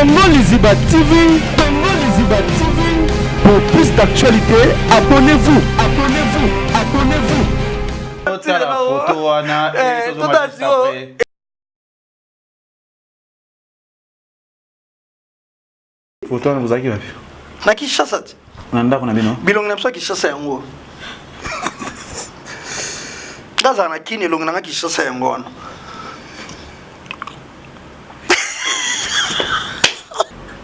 Congo Liziba TV, Congo Liziba TV. Pour plus d'actualités, abonnez-vous, abonnez-vous, abonnez-vous. Totala photo wana Eh, tozonga juste après. Photo wana bozalaki wapi? Na Kinshasa te. Na ndako na bino? Bilongi na biso ya Kinshasa yango. Nga azala na Kin, elongi na nga Kinshasa yango wana.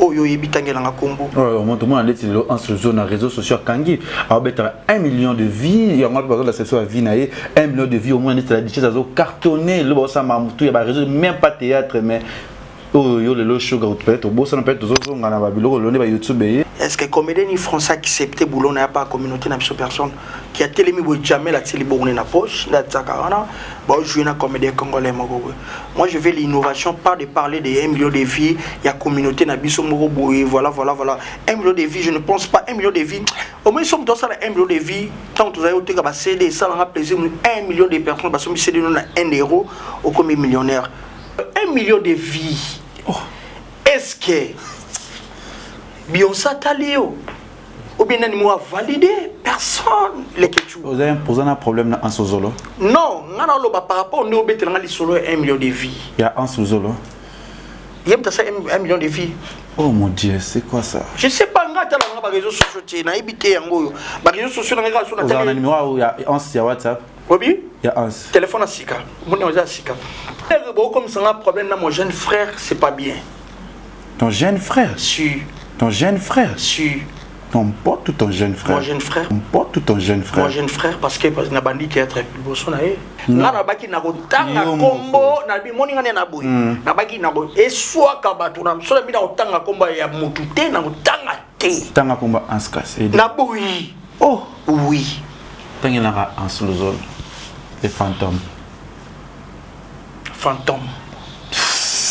Oyo oyebi tangela nga kombo. Oyo moto mona ndeti lelo en réseau na réseaux sociaux akangi abetaka 1 million de vues, yango wapi bazolakisa biso ba vie na ye 1 million de vues, omona ndeti la duchesse azo cartonner lelo baosala mamutu ya ba réseau, même pas théâtre mais oyo yo lelo sugar peut-être obosana, peut-être tozozonga na babiloko lelo nde ba YouTube eye. Est-ce que comédien ni français accepté boulot na pas communauté na biso personne qui a telemi boye jamais la tili bongo na poche nda tsaka wana ba jouer na comédien congolais moko boye. Moi je veux l'innovation, pas de parler de 1 million de vies ya communauté na biso moko boye, voilà voilà voilà. 1 million de vies, je ne pense pas 1 million de vies. Au moins somme tosala 1 million de vies tant tozali oteka ba CD esalanga plaisir, 1 million de personnes basombi CD na 1 euro okomi millionnaire. 1 million de vies. Oh. Est-ce que Beyoncé atali yo ou bien nani mo validé personne lekechu? Oza oza na problème na Anse Zolo? Non, nga na loba par rapport nde obetela nga lisolo ya 1 million de vies. Ya Anse Zolo. Ye mutu asala 1 million de vies. Oh mon Dieu, c'est quoi ça? Je sais pas, nga tala nga ba réseaux sociaux te, nayebi te yango oyo. Ba réseaux sociaux na nga kaka so na Oza na tali. numéro ya Anse ya WhatsApp? Obi? Ya Anse. Téléphone ya sika. Moni oza ya sika. Bokomisa nga problème na mon jeune frère, c'est pas bien. Ton jeune frère? Si. Ton jeune frère? Si. Ton pote ou ton jeune frère? Mon jeune frère. Ton pote ou ton jeune frère? Mon jeune frère, parce que na bandi théâtre liboso na ye. Nga na baki na kotanga Yo moko. kombo na bi moni nga ne na boye. Na baki na ko eswaka bato na so na bi na kotanga kombo ya mutu te, na kotanga te. Tanga kombo Anskas. Na boyi. Oh. Oui. Tangelaka Anse Luzolo. Le fantôme. Fantôme.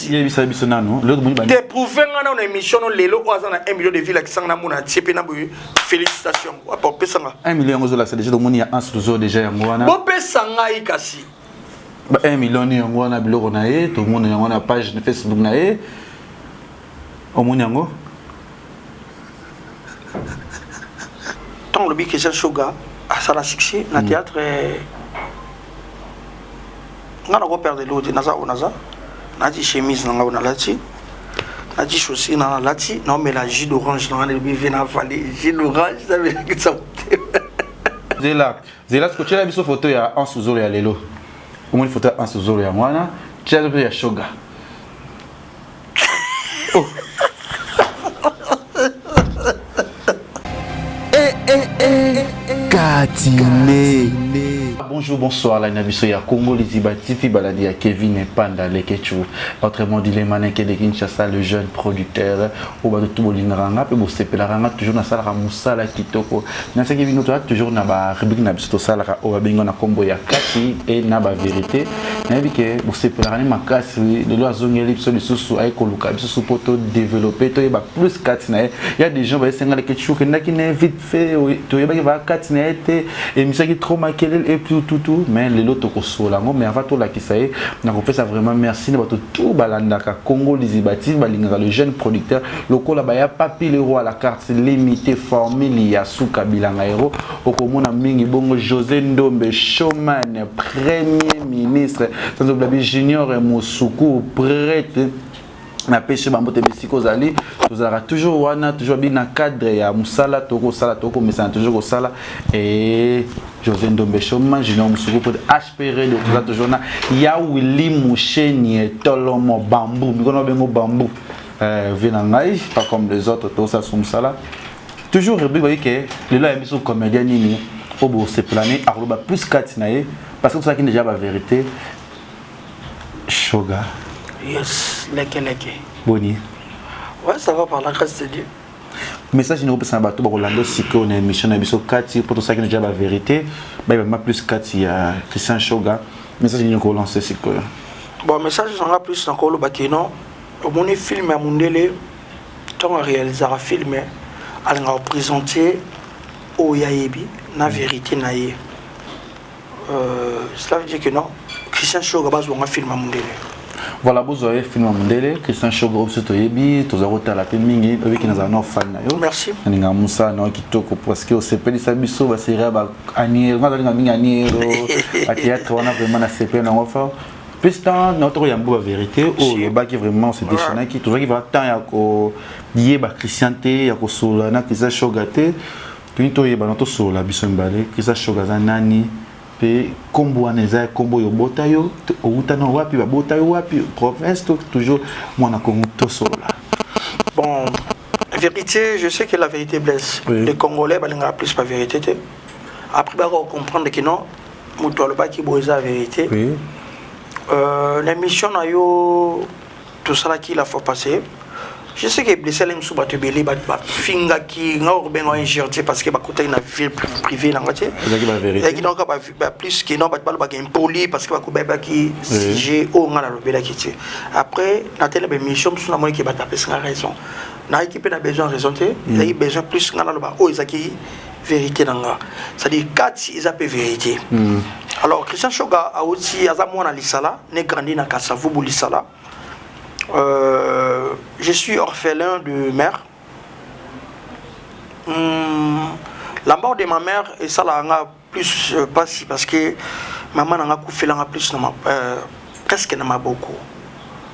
Yebisa biso nanu lelo tomoni te prouve nga nano na émission no lelo oyo aza na 1 million de vie lakisanga na mona tie mpe na boye félicitation wapi opesa nga 1 million yango ozolakisa déjà, tomoni ya Anse Luzolo déjà yango wana. Bopesa ngai kasi. Ba 1 million ni yango wana biloko na ye, tomoni yango na page na Facebook na ye, omoni yango. Ntango olobi Christian Shoga asala succès na théâtre, nga nako perdre eloko te. Naza oyo naza, nalati chemise na nga oyo nalati, nalati chaussure na nalati, naomela jus d'orange na nga, nalobi ve na vale jus d'orange namelakisa motema. Zela zela, siko tiela biso photo ya Anse Zolo ya lelo. Omoni photo ya Anse Zolo yango wana, tiela biso ya Shoga. Oh. Eh, eh, eh, Katine. Bonjour, bonsoir, la biso ya Congo Liziba TV, baladi ya Kevin Panda Lekechu. Autrement dit, les mannequins de Kinshasa, le jeune producteur, oyo bato tu bolingaka nga mpe bosepelaka nga toujours nasalaka mosala kitoko. Nasaki bino toza toujours na ba rubrique na biso tosalaka oyo babengi na nkombo ya kati e na ba vérité. Nayebi ke bosepelaka ne makasi. Lelo azongeli biso lisusu, aye koluka biso su mpo todévelopper, toyeba plus kati na ye. Ya des gens bayesenga Lekechu okendaki ne vite fait, toyebaki baa kati na ye te, emisaki trop makelele et puis tutu, mais lelo tokosola yango. Mais avant tolakisa ye, nakopesa vraiment merci na bato tout balandaka Congo Liziba TV, balingaka le jeune producteur lokola baya Papi le roi à la carte limité formule ya suka bilanga héros okomona mingi bongo José Ndombe showman premier ministre sans oublier Junior Mosuku prêtre. Napesi bambote bisika ozali. Tozalaka toujours wana, toujours bi na cadre ya mosala tokosala, tokomesana toujours kosala. E José Ndombe showman, Junior Mosuku po HP Radio, toza toujours na ya Willy Musheni Tolomo bambu mikono bengo bambu vie na ngai, pas comme les autres, tosala so mosala toujours. Rubrique bayi ke lelo ayambi so comédien nini oyo bosepelani akoloba plus kati na ye, parce que tosalaki déjà ba vérité. Shoga. Yes, leke leke. Boni? Ouais, ça va par la grâce de Dieu. Message nini okopesa na bato bakolanda sikoyo na émission na biso kati, mpo tosalaki déjà ba vérité, bayeba plus kati ya Christian Shoga? Message nini okolance sikoyo? Bon, message nanga plus nakolobaki non, omoni film ya mondele, ntango aréalisaka film, alingaka koprésente oyo ayebi na vérité na ye. Cela veut dire que non, Christian Shoga bazwanga film ya mondele. Voilà, bozwa ye film ya mondele Christian Shogo, biso toyebi, toza kotala mpe mingi, oyebiki nazala na fan na yo. Merci. Nalinga mosala na yo kitoko parce que osepelisa biso basérie ya baaniero, nga azalinga mingi aniero, bathéâtre wana, vraiment nasepeli nango fort. Plus temps na otoko yambo bavérité oyo olobaki, vraiment ose déchaînaki. Tozwaki vraiment temps ya koyeba Christian te, ya kosolola na Christian Shoga te. Toni toyeba na tosolola biso mibale, Christian Shoga aza nani? Mpe nkombo wana eza nkombo oyo obota yo, owuta na wapi, babota yo wapi, province to toujours mwana Kongo? Tosolola. Bon, vérité, je sais que la vérité blesse. Oui. Les Congolais balingaka plus ba vérité te. Après baka comprendre que non, moto alobaki boye eza vérité. Na émission na yo tosalaki la fois passée, je sais que blessé ale mosusu, bato ebele bafingaki nga, okobenga injure te parce que bakotaki na vie privée nanga te. Ezalaki bavérité. Ezalaki donc plus que non, bato balobaka impoli parce que bakobayebaki sujet oyo nga nalobelaki te. Après natali baémission mosusu, namoniki bato apesinga raison. Nayaki mpe na besoin raison te, ezalaki besoin plus nga naloba oyo ezalaki vérité na nga, c'est-à-dire kati eza mpe vérité. Alors Christian Shoga auti, aza mwana Lisala, né, grandi na Kasavubu, Lisala. Je suis orphelin de mère. La mort de ma mère esalaka nga plus pasi parce que mama na nga akufelanga plus na presque na maboko.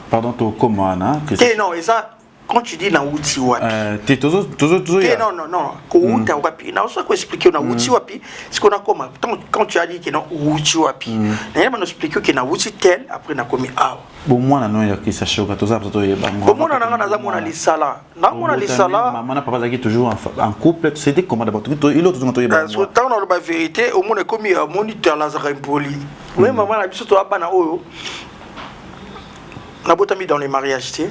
Pardon, tokóma wana. Te, non, eza quand tu dis nauti wapi. Te, tozo te, non, non, non, kouta wapi, naosa koexpliquer nauti wapi siko nakoma. Quand tu as dit que non, outi wapi, nayeba na expliquer que nauti tel, après nakomi awa. Bomwana no ya Christian Shoga, toza mpo toyeba ngo. Bomwana na nga, naza mwana Lisala, na mwana Lisala. Mama na papa azalaki toujours en couple? C'était comment d'abord? Ilo tozonga toyeba. So ntango naloba vérité, omona ekomi, omoni te, alazaka impoli. Me mama na biso, toya bana oyo nabotami dans les mariages te.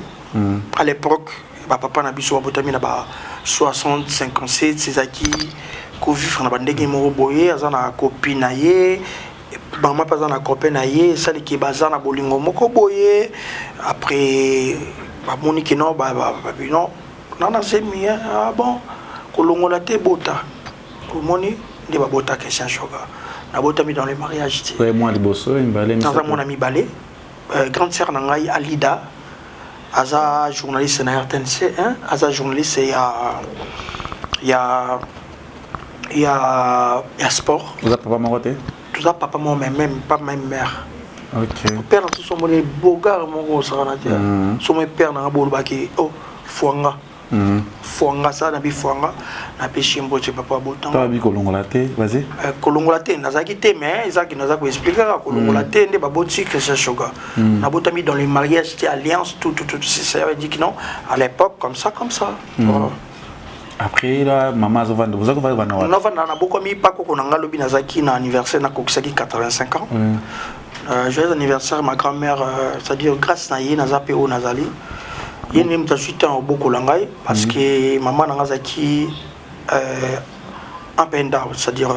À l'époque, bapapa na biso babotami na ba 60 57, ezalaki kovivre na bandenge moko boye. Aza na copine na ye, mama mpe aza na copain na ye, esaliki baza na bolingo moko boye. Après bamoni ke non, babi non, na zemi. Ah bon, kolongola te, bota. Omoni nde babota Christian Shoga, nabotami dans le mariage te. Mwa liboso, mibale? Naza mwana mibale. Grande sœur na ngai Alida aza journaliste na RTNC, hein? Aza journaliste ya sport. Oza papa moko te? Toza papa moko mais même pas même mère. Ok. Père na biso omoni bogar moko osakana te. So moi père nanga bolobaki oh fwanga fwanga sa na bi fwanga napesi mbote papa botanga. Toyebi kolongola te, vas-y. Kolongola te, nazalaki te, mais ezalaki naza koexpliquer kaka kolongola te nde baboti Christian Shoga. Nabotami dans le mariage te, alliance, tout tout tout, ça veut dire que non, à l'époque, comme ça, comme ça, voilà. Après là, mama azovanda, boza kovanda wapi? Navanda na bokomi pa koko na nga. Lobi nazalaki na anniversaire, nakokisaki 85 ans. Joyeux anniversaire ma grand-mère, c'est-à-dire grâce na ye naza mpe oyo nazali. Ye nde moto azwi temps obokola ngai parce que mama na nga azalaki up and down, c'est-à-dire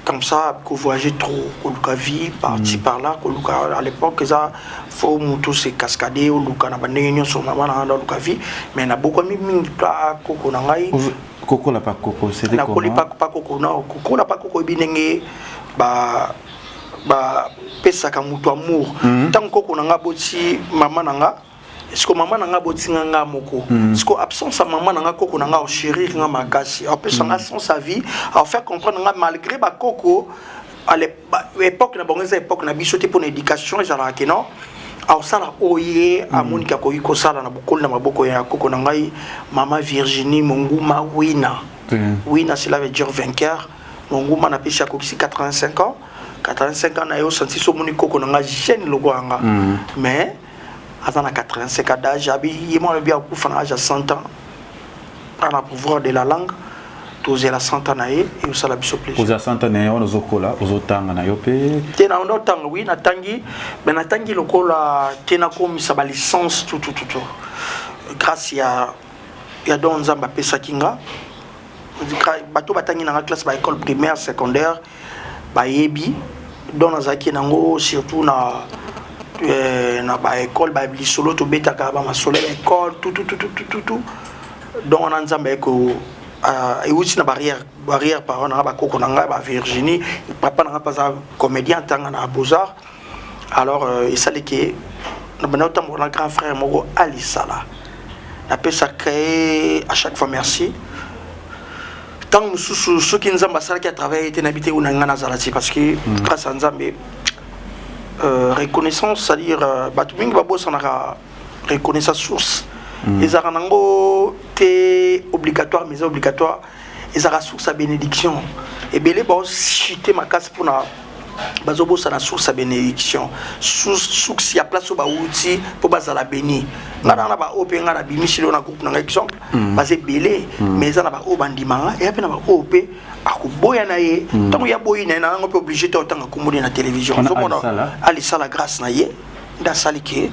comme ça, kovoyager trop, koluka vie par-ci par-là, koluka. À l'époque eza fo motu se cascade, oluka na bandenge nyonso. Mama na nga nda oluka vie, mais nabokwami mingi pa koko na ngai. Kokola pa koko, c'était Nakoli comment? Pa koko na kokola pa koko, oyebi ndenge ba bapesaka moto amour. Ntango koko na nga boti mama na nga, siko mama na nga botinga nga moko, siko absence ya mama na nga, koko na nga achérir nga makasi, apesa nga sens à vie, afaire comprendre nga malgré bakoko à époque na bango eza époque na biso te. Mpona éducation ezalaka ke non, aosala oyo ye amoniki akoki kosala na bokoli na maboko ya koko na ngai, mama Virginie Monguma Wina. Wina, cela veut dire vainqueur. Monguma, napesi, akokisi 85 ans. 85 ans na ye, osanti so omoni koko na nga jeune lokola nga, mais aza na 85 ans d'âge. Abi ye mwana alobi akufa na âge ya 100 ans ana pouvoir de la langue. Tozela 100 ans na ye, eosala biso plaisir. Ozala 100 ans na ye wana, ozokola, ozotanga na yo mpe? Te, na otanga, oui, natangi, mais natangi lokola te, nakomisa balicence tutututu grâce ya don Nzambe apesaki nga. Bato batangi nanga classe, baécole primaire, secondaire, bayebi don nazalaki nango, surtout na baécole, balisolo tobetaka, bamasolo ya école, tutututututu. Don wana Nzambe ayeko euti na barrière parent nanga, bakoko na ngai, bavirginie. Papa na nga mpe aza comédien, ntanga na Beaux-Arts. Alors esali ke na banda kotambola na grand frère moko alisala, napesaka ye à chaque fois merci. Ntango mosusu soki Nzambe asalaki à travers ye te, nayebi te oyo na ngai nazala ti, parce que grâce à Nzambe, reconnaissance, c'est-à-dire bato mingi babosanaka reconnaissance. Source ezalaka nango te obligatoire, mais eza obligatoire, ezalaka source ya bénédiction. Ebele baochite makasi mpona bazobosana source ya bénédiction, source ya place oyo bawuti mpo bazala béni. Ngai na baoyo mpe ngai nabimisi lelo na groupe na ngai, exemple, baza ebele, mais eza na baoyo bandimanga, eya mpe na baoyo mpe akoboya na ye. Ntango ya boyi na ye, na yango mpe obligé te otanga kombo na télévision. Ozomona alisala, grâce na ye nde asali ke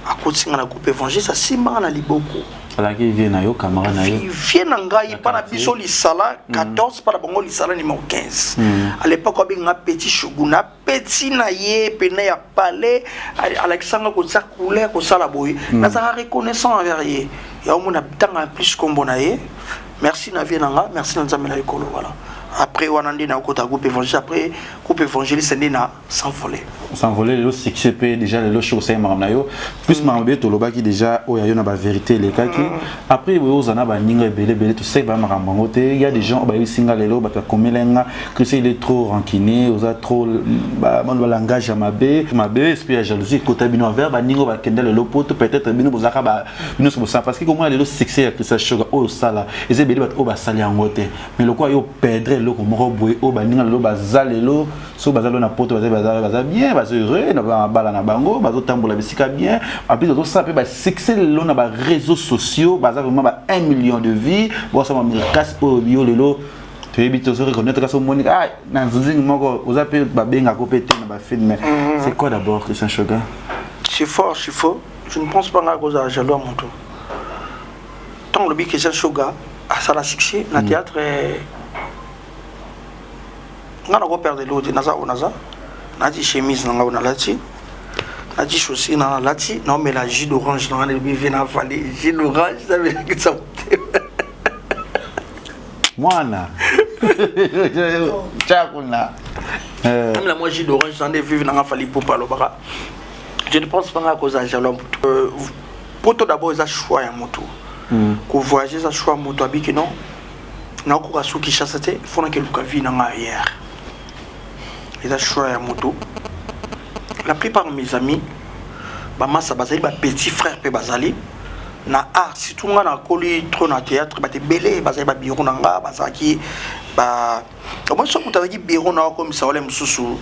akotinga na groupe évangéliste, asimbanga na liboko. Azalaki vieux na yo, camarade na yo? Vieux na ngai, mpa na biso lisala 14, mpa na bango lisala numéro 15. À l'époque abenganga petit Shuguna, petit na ye pene ya palais, alakisanga kotia couleur, kosala boye. Nazalaka reconnaissant envers ye. Ya omona ntanga plus kombo na ye. Merci na vieux na nga, merci na Nzambe na likolo. Voilà, après wana nde nakota groupe évangéliste. Après groupe évangéliste nde na s'envoler. S'envoler, lelo succès mpe déjà, lelo show osali makambo na yo plus makambo ebele. Tolobaki déjà oyo ayo na bavérité elekaki. Après boye oza na baninga ebele ebele, tosali baya makambo yango te. Ya des gens oyo bayebisi nga lelo, bato bakomela nga: Christian, il est trop rancunier, oza trop balangage ya mabe mabe, esprit ya jalousie ekota bino envers baninga oyo bakenda lelo poto. Peut-être bino bozalaka bino nyonso bosala, parce que komona lelo succès ya Christian Shoga oyo osala, eza ebele bato oyo basali yango te. Mais lokola yo perdre eloko moko boye oyo baninga lelo baza, lelo soki baza lelo na poto, baza bien, baza heureux na bala na bango, bazotambola bisika bien. En plus bazosala mpe basuccès lelo na baréseaux sociaux, baza vraiment ba 1 million de vues, bosala makasi. Oyo yo lelo toyebi, tozo reconnaître kasi omoni, ah, na nzingi moko oza mpe babengako mpe te na bafilm. C'est quoi d'abord, Christian Shoga? C'est fort, c'est faux. Je ne pense pas nga kozala jaloux ya moto. Ntango olobi Christian Shoga asala succès na théâtre, nga nakoperdre eloko te. Naza oyo naza, nati chemise na nga oyo nalati, nati chaussure na nalati, naomela jus d'orange na nga. Nalobi ve navale jus d'orange, namelakisa motema. Mwana tya kuna. Namela mwa jus d'orange na nde vive nanga Fally Ipupa alobaka. Je ne pense pas nga kozala jaloux ya moto. Poto d'abord eza choix ya moto. Kovoyage eza choix ya moto. Abiki non, nakokoka su Kinshasa te, fo nakeluka vie na nga ailleurs. Eza choix ya moto. La plupart de mes amis bamasa bazali bapetit frère mpe bazali na art, surtout nga nakoli trop na théâtre. Bato ebele bazali babiro na nga, bazalaki ba omoi. Soki moto azalaki biro na okomisa wale mosusu,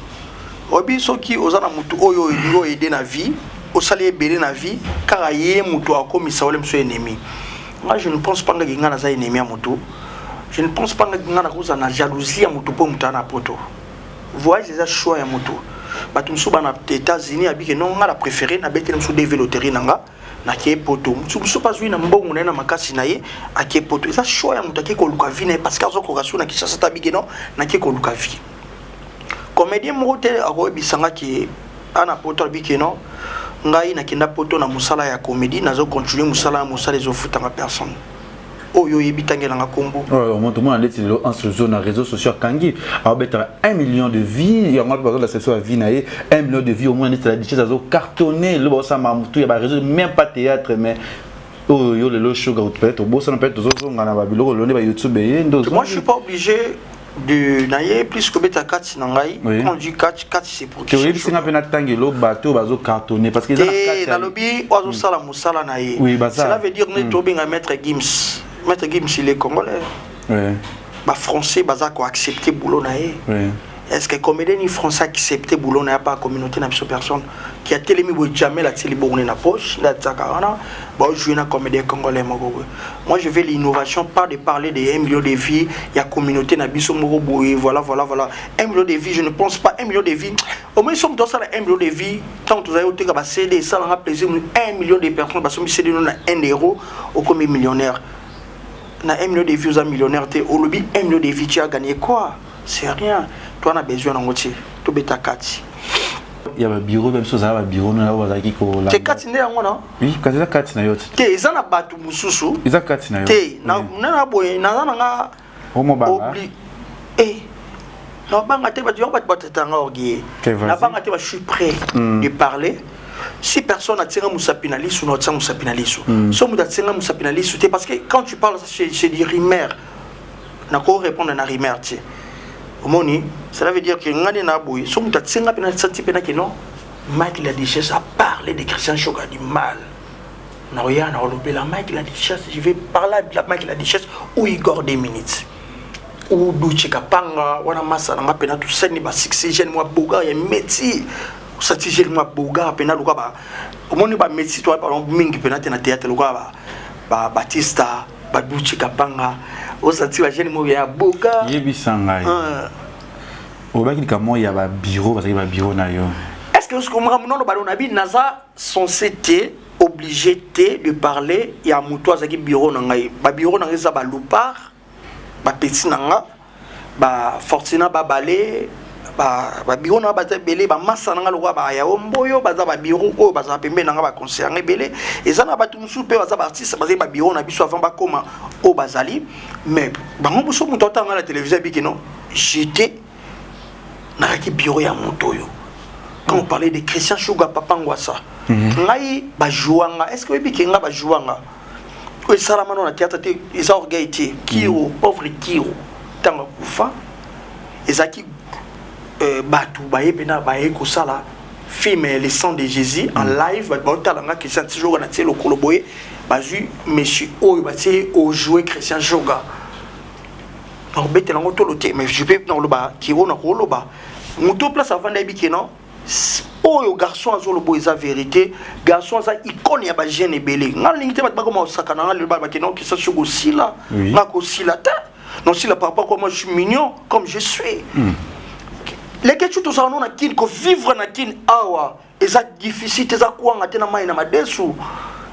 oyebi, soki oza na motu oyo olingi oaider na vie, osali ebele na vie, kaka ye moto akomisa wale mosusu ennemi. Nga je ne pense pas ngaki nga naza ennemi ya motu. Je ne pense pas ngaki nga nakozala na jalousie ya motu mpo moto aza na poto. Voyage eza choix ya motu. Bato mosusu bana États-Unis, abike non, nga na préféré nabeteli mosusu DV loterie na nga, nakee poto. Mosusu mosusu mpe azwi na mbongo na ye na makasi na ye, akee poto. Eza choix ya moto, akei koluka vie na ye, parce que azokoka so na Kinshasa te. Abike non, nakei koluka vie. Comédien moko te akoyebisanga ke ana poto, abike non, ngai nakenda poto na mosala ya comédie, nazocontinue mosala ya mosala ezofutanga. Personne oyo oyebi tangelanga nkombo. Moto mona ndeti lelo en na réseaux sociaux akangi, aobetaka 1 million de vues. Yango mpe bazolasa biso ya vie na ye, 1 million de vues. Omona ndeti la duchesse azocartonne lelo, baosala motu ya baréseau, même pas théâtre. Mais oyo yo lelo Shoga, peut-être obosana, peut-être tozozonga na babiloko lelo nde bayoutube ye nde. Moi je suis pas obligé de naye plus kobeta kati na ngai. Quand on dit kati, kati c'est pour qui? Oyebisi nga mpe natangelo bato oyo bazocartonne, parce que eza na kati. Nalobi oyo azosala mosala na ye, cela veut dire nde tobenga Maître Gims. Maître Gims, il est congolais. Bafrançais baza koaccepte boulot na ye. Est ce que comédien ni français accepte boulot na ye pa communauté na biso? Personne qui atelemi boye jamais atie libongo na poche nde atiaka wana, baojouer na comédien congolais moko boye. Moi je veux l'innovation, pas de parler de 1 million de vues ya communauté na biso moko boye. Voilà, voilà, voilà, 1 million de vues, je ne pense pas 1 million de vues. Au moins soki moto asala 1 million de vues, ntango tozali koteka baCD, esalanga plaisir. 1 million de personnes basombi CD no na 1 euro, okomi millionnaire. Na 1 million de vues oza millionnaire te. Olobi 1 million de vues, tu as gagné quoi? C'est rien. Toi na besoin nango ti tobeta kati. Ya babiro biso ozala babiro na oyo bazalaki kolanda. Te, kati nde yango na. Oui, kasi eza kati na yo te. Te, eza na bato mosusu. Eza kati na yo. Te, na boye naza na nga. Omobanga. Eh. Nabanga te, bato yango, bato batatanga orgueil. Nabanga te, je suis prêt de parler. Si personne atinga mosapi na lisu, na otia mosapi na lisu. So moto atinga mosapi na lisu te, parce que quand tu parles, c'est du rumeur. Nako répondre na rumeur te. Omoni, cela veut dire que nga nde na boye, so moto atinga mpe na santi mpe nake non, Mike la Duchesse a parlé de Christian Choga du mal, nakoya na kolobela Mike la Duchesse. Je vais parler de Mike la Duchesse ou Igor 2 minutes ou Duche Kapanga. Wana masa nanga mpena tosani basuccès, jeune mwa bogar ya métier, osati jeune mwa bogar mpena luka ba omoni bamétier to mingi mpena te na théâtre, luka ba Batista, baduche Kapanga, osati bajeune moko ya bogar. Yebisa ngai, olobaki likambo ya babureau, bazalaki babureau na yo. Est ce que makambo nono balo na bi naza censé te, obligé te de parler ya moto azalaki bureau na ngai? Babureau na ngai eza balupar, bapeti na nga, bafortina, babale babureau na nga baza ebele. Bamasa na nga lokola bayao mboyo, baza babureau oyo bazala pembeni na nga, baconseil yanga ebele. Eza na bato mosusu mpe baza baartiste, bazali babureau na biso avant bakóma oyo bazali. Mais bango mosusu, moto atanga na télévision abiki non, j'étais nakaki bureau ya moto oyo. Quand on parlait de Christian Shuga, Papa Ngwasa, ngai bajouanga. Est ce que oyebi ke nga bajouanga oyo esalama no na théâtre te? Eza orgueil te. Kiro, pauvre Kiro, ntango akufa, ezalaki bato baye mpena baye kosala film Le sang de Jésus en live. Bato baotala nga Christian Joga, natie lokolo boye, bazwi monsieur oyo batie ojouer Christian Joga. Nakobetela yango tolo te, mais je peux nakoloba Kiro, nakoloba moto place avanda, yebi ke non, oyo garçon azoloba eza vérité. Garçon aza icône ya bajeune ebele. Nga nalingi te bato bakoma kosaka na nga lelo, balobake non, Christian Joga osila. Nga kosila te, non, sila par rapport à quoi? Moi, je suis mignon comme je suis. Leke tozala no na Kini, kovivre na Kini awa eza difficile te, eza kwanga te na mai na madesu.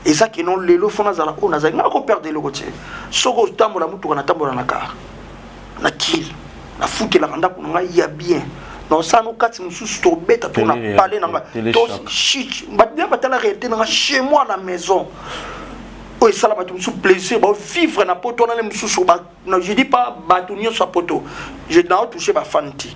Eza keno lelo fo nazala oyo nazali, nga koperdre eloko te. Soki otambola motuka, natambola na car na Kili, nafutelaka ndako na ngai ya bien, naosala no kati mosusu, tobeta to na palais na ngai, shit, bato bien batala réalité na ngai chez moi na maison. Oyo esala bato mosusu plaisir, baovivre na poto wana le mosusu. Je dis pas bato nyonso ya poto, je nao touche bafan te,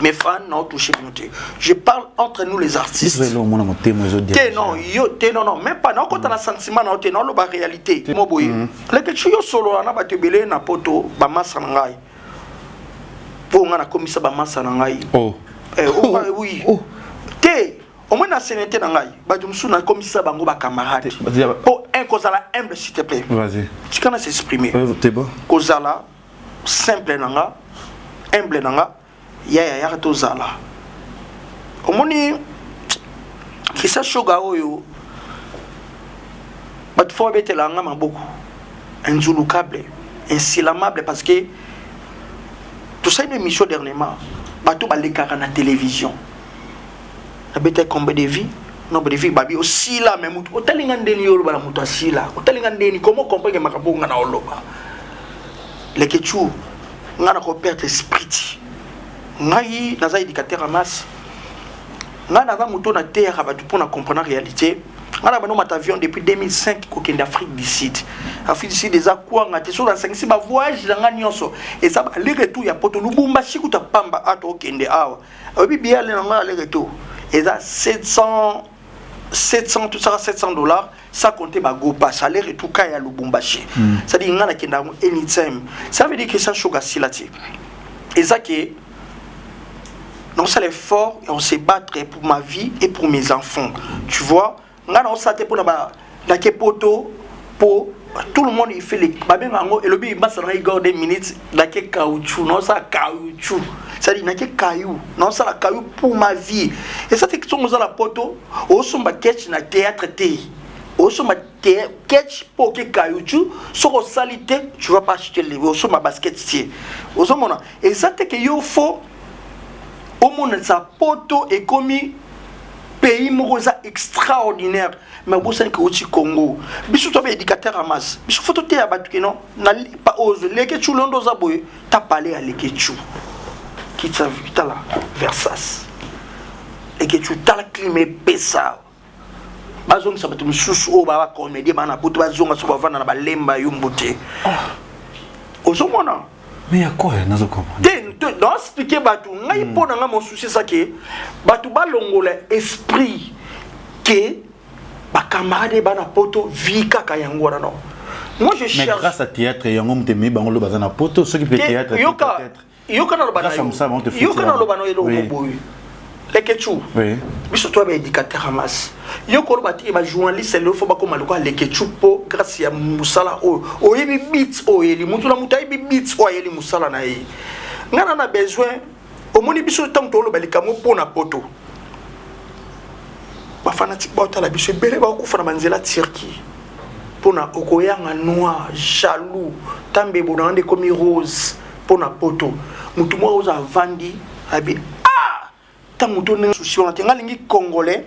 mes fans nao touché bino te, je parle entre nous les artistes. Te, non, yo te, non, non, même pas. Naokota na sentiment nao te, naoloba réalité mo boye. Leke yo solola na bato ebele na poto, bamasa na ngai, mpo ngai nakomisa bamasa na ngai. Oui te, omoi na sene te na ngai, bato mosusu nakomisa bango bacamarade. Mpo un, kozala humble, s'il te plaît, tika na s'exprimer. Kozala simple na nga, humble na nga, yaya, yaka tozala. Omoni Christian Shoga oyo, bato fo babetela nga maboko, inzulukable, insilamable, parce que tosali une émission dernièrement, bato balekaka na télévision, nabetaki combien de vie, nombre de vie, babi osila. Me motu otalinga ndeni, yo oloba na moto asila, otalinga ndeni, comment comprendre makambo nga na oloba? Leke tu nga na koperdre esprit ti ngai naza éducateur ya masse. Ngai naza moto nateyaka bato mpo na comprendre réalité. Ngai na bando mata avion depuis 2005 kokende Afrique du Sud. Afrique du Sud eza kwanga te. So nasangisi bavoyage na ngai nyonso, eza aller retour ya poto, Lubumbashi kuta pamba ata okende awa, oyebi billet aller na ngai, aller retour eza 700, 700, tout ça, 700 $, sans compter bago pass aller retour ka ya Lubumbashi. C'est à dire ngai nakenda yango anytime. Ça veut dire que ça shoka sila te, eza ke naosala effort et on se battre pour ma vie et pour mes enfants, tu vois. Ngai naosala te mpona nake poto, po tout le monde il fait les babenga yango, elobi basala ngai Igor 2 minutes, nake caoutchouc, naosala caoutchouc, c'est-à-dire nake caillou, naosala caillou pour ma vie. Eza te songo ozala poto, osomba ketch na théâtre te, osomba ketch mpo oke caoutchouc. Soki osali te, tu vas pas acheter le osomba basket te. Ozomona, eza te ke yo fo omonisa poto ekomi pays moko eza extraordinaire, mais obosani ke oti Congo. Biso to baéducateur ya masse, biso fo toteya bato ke non, na lipa oyo leke chu londo oza boye, ta pale ya leke chu kita, tala Versas, leke chu, tala clime epesa. Bazongisa bato mosusu oyo baa bacomédien, baa na poto, bazonga so bavanda na balemba yumbu te. Ozomona. Mais ya quoi nazo comprendre? Te, na expliquer bato ngai mpo na ngai, mon souci eza ke bato balongola esprit ke bacamarade bana poto, vie kaka yango wana. Non, moi je Mais cherche. Grâce à théâtre yango moto ememi bango lo baza na poto, soki mpe théâtre te, yoka peut-être. Yoka naloba na Grâce à yo. mosala bango te Yoka futila. naloba na yo eloko boye, Lekechu. Biso toya baéducateur ya masse. Yo koloba te bajournaliste lelo fo bakóma lokola Lekechu, mpo grâce ya mosala oyo oyebi bit oyo oyeli mutu na mutu ayebi bit oyo ayeli mosala na ye. Ngai na besoin omoni biso ntango toloba likambo mpo na poto, bafanatike baotala biso ebele bakokufa na banzela Turquie mpona okoyanga noir, jaloux tambebo na nde ekomi rose mpona poto. Motu moko oza avandi abi ah ntango to ndenge susi wana te. Ngai alingi Congolais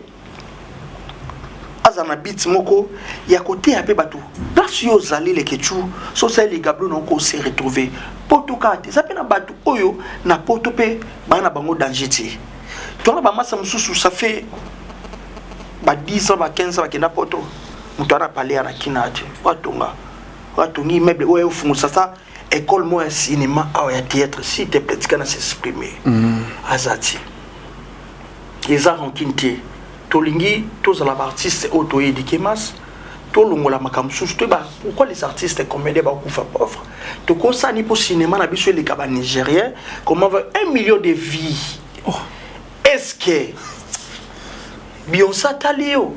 aza na bit moko ya koteya mpe bato place yo ozali. Lekechu, so osali ligablo na oko se retrouver poto kaka te. Eza mpe na bato oyo na poto mpe baa na bango danger te. Tona bamasa mosusu, ça fait ba 10 ans, ba 15 ans bakenda poto. Moto ana pale ya na kina te, oatonga, oatongi immeuble oyo efungisa sa école moko ya cinéma awa, ya théâtre. S'il te plaît, tika na s'exprimer. Aza ti eza rancune te. Tolingi tozala baartiste oyo toéduquer masse, tolongola makambo mosusu. Toyeba pourquoi les artistes comédien bakufa pauvre. Tokosani mpo cinéma na biso eleka banigérien. Comment va 1 million de vues? Oh. Est ce que Beyoncé atali yo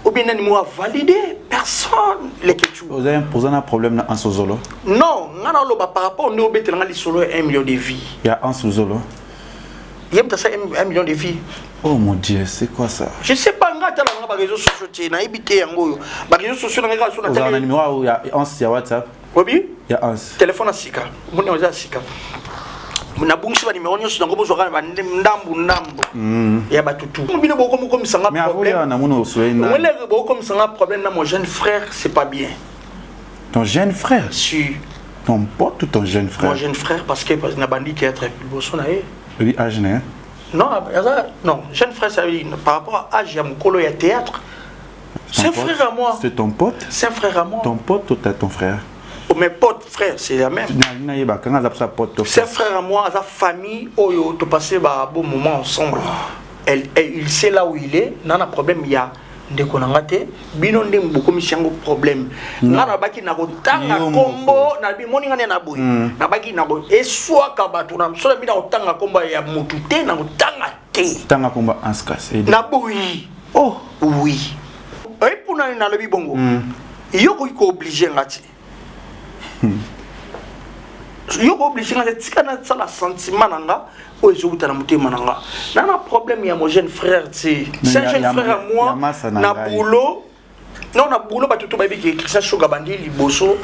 ou bien nani mo avalide? Personne, Lekechu. Oza na problème na Anse Ozolo? Non, nga na oloba par rapport nde obetelanga lisolo ya 1 million de vues. Ya Anse Ozolo. Ye moto asala 1 million de vues. Oh mon Dieu, c'est quoi ça? Je sais pas. Nga atala nga baréseaux sociaux te, nayebi te yango oyo baréseaux sociaux na ngai kaka so. Ozala na numéro ya Anse ya WhatsApp? Obi. Ya Anse. Telefone ya sika, omoni eza ya sika, nabungisi banimero nyonso nango. Bozwaka na ndambu ndambu ya bato tu. Bino bokomokomisanga problème. Bokomisanga problème na mon jeune frère, c'est pas bien. Ton jeune frère? Si. Ton pote ou ton jeune frère? Mon jeune frère, parce que na bandi théâtre liboso na ye. Oui, âge na? Non, non, jeune frère, ça veut dire par rapport à âge ya mokolo ya théâtre. C'est un frère à moi. C'est ton pote? C'est un frère à moi. Ton pote ou ton frère? Oh, mes potes, frère, c'est la même. C'est un frère à moi, sa famille, oyo, to passer ba bon moment ensemble. Elle, il sait là où il est, n'a pas problème, il y a ndeko na nga te. Bino nde bokomisi yango problème. Nga nabaki na kotanga kombo na bimoni nga nde na boye, nabaki na eswaka bato na so na bino na kotanga kombo ya motu te, na kotanga te. Tanga kombo Anskas. Na boyi. Oh. Oui, oyi mpona nalobi bongo, yo koki koobliger nga te, yo koobliger nga te. Tika nasala sentiment na nga oyo ezowuta na motema na nga. Na problème ya mon jeune frère te. C'est un jeune frère à moi na boulot. Non, na boulot bato to bayebi ke Christian Shoga bandi liboso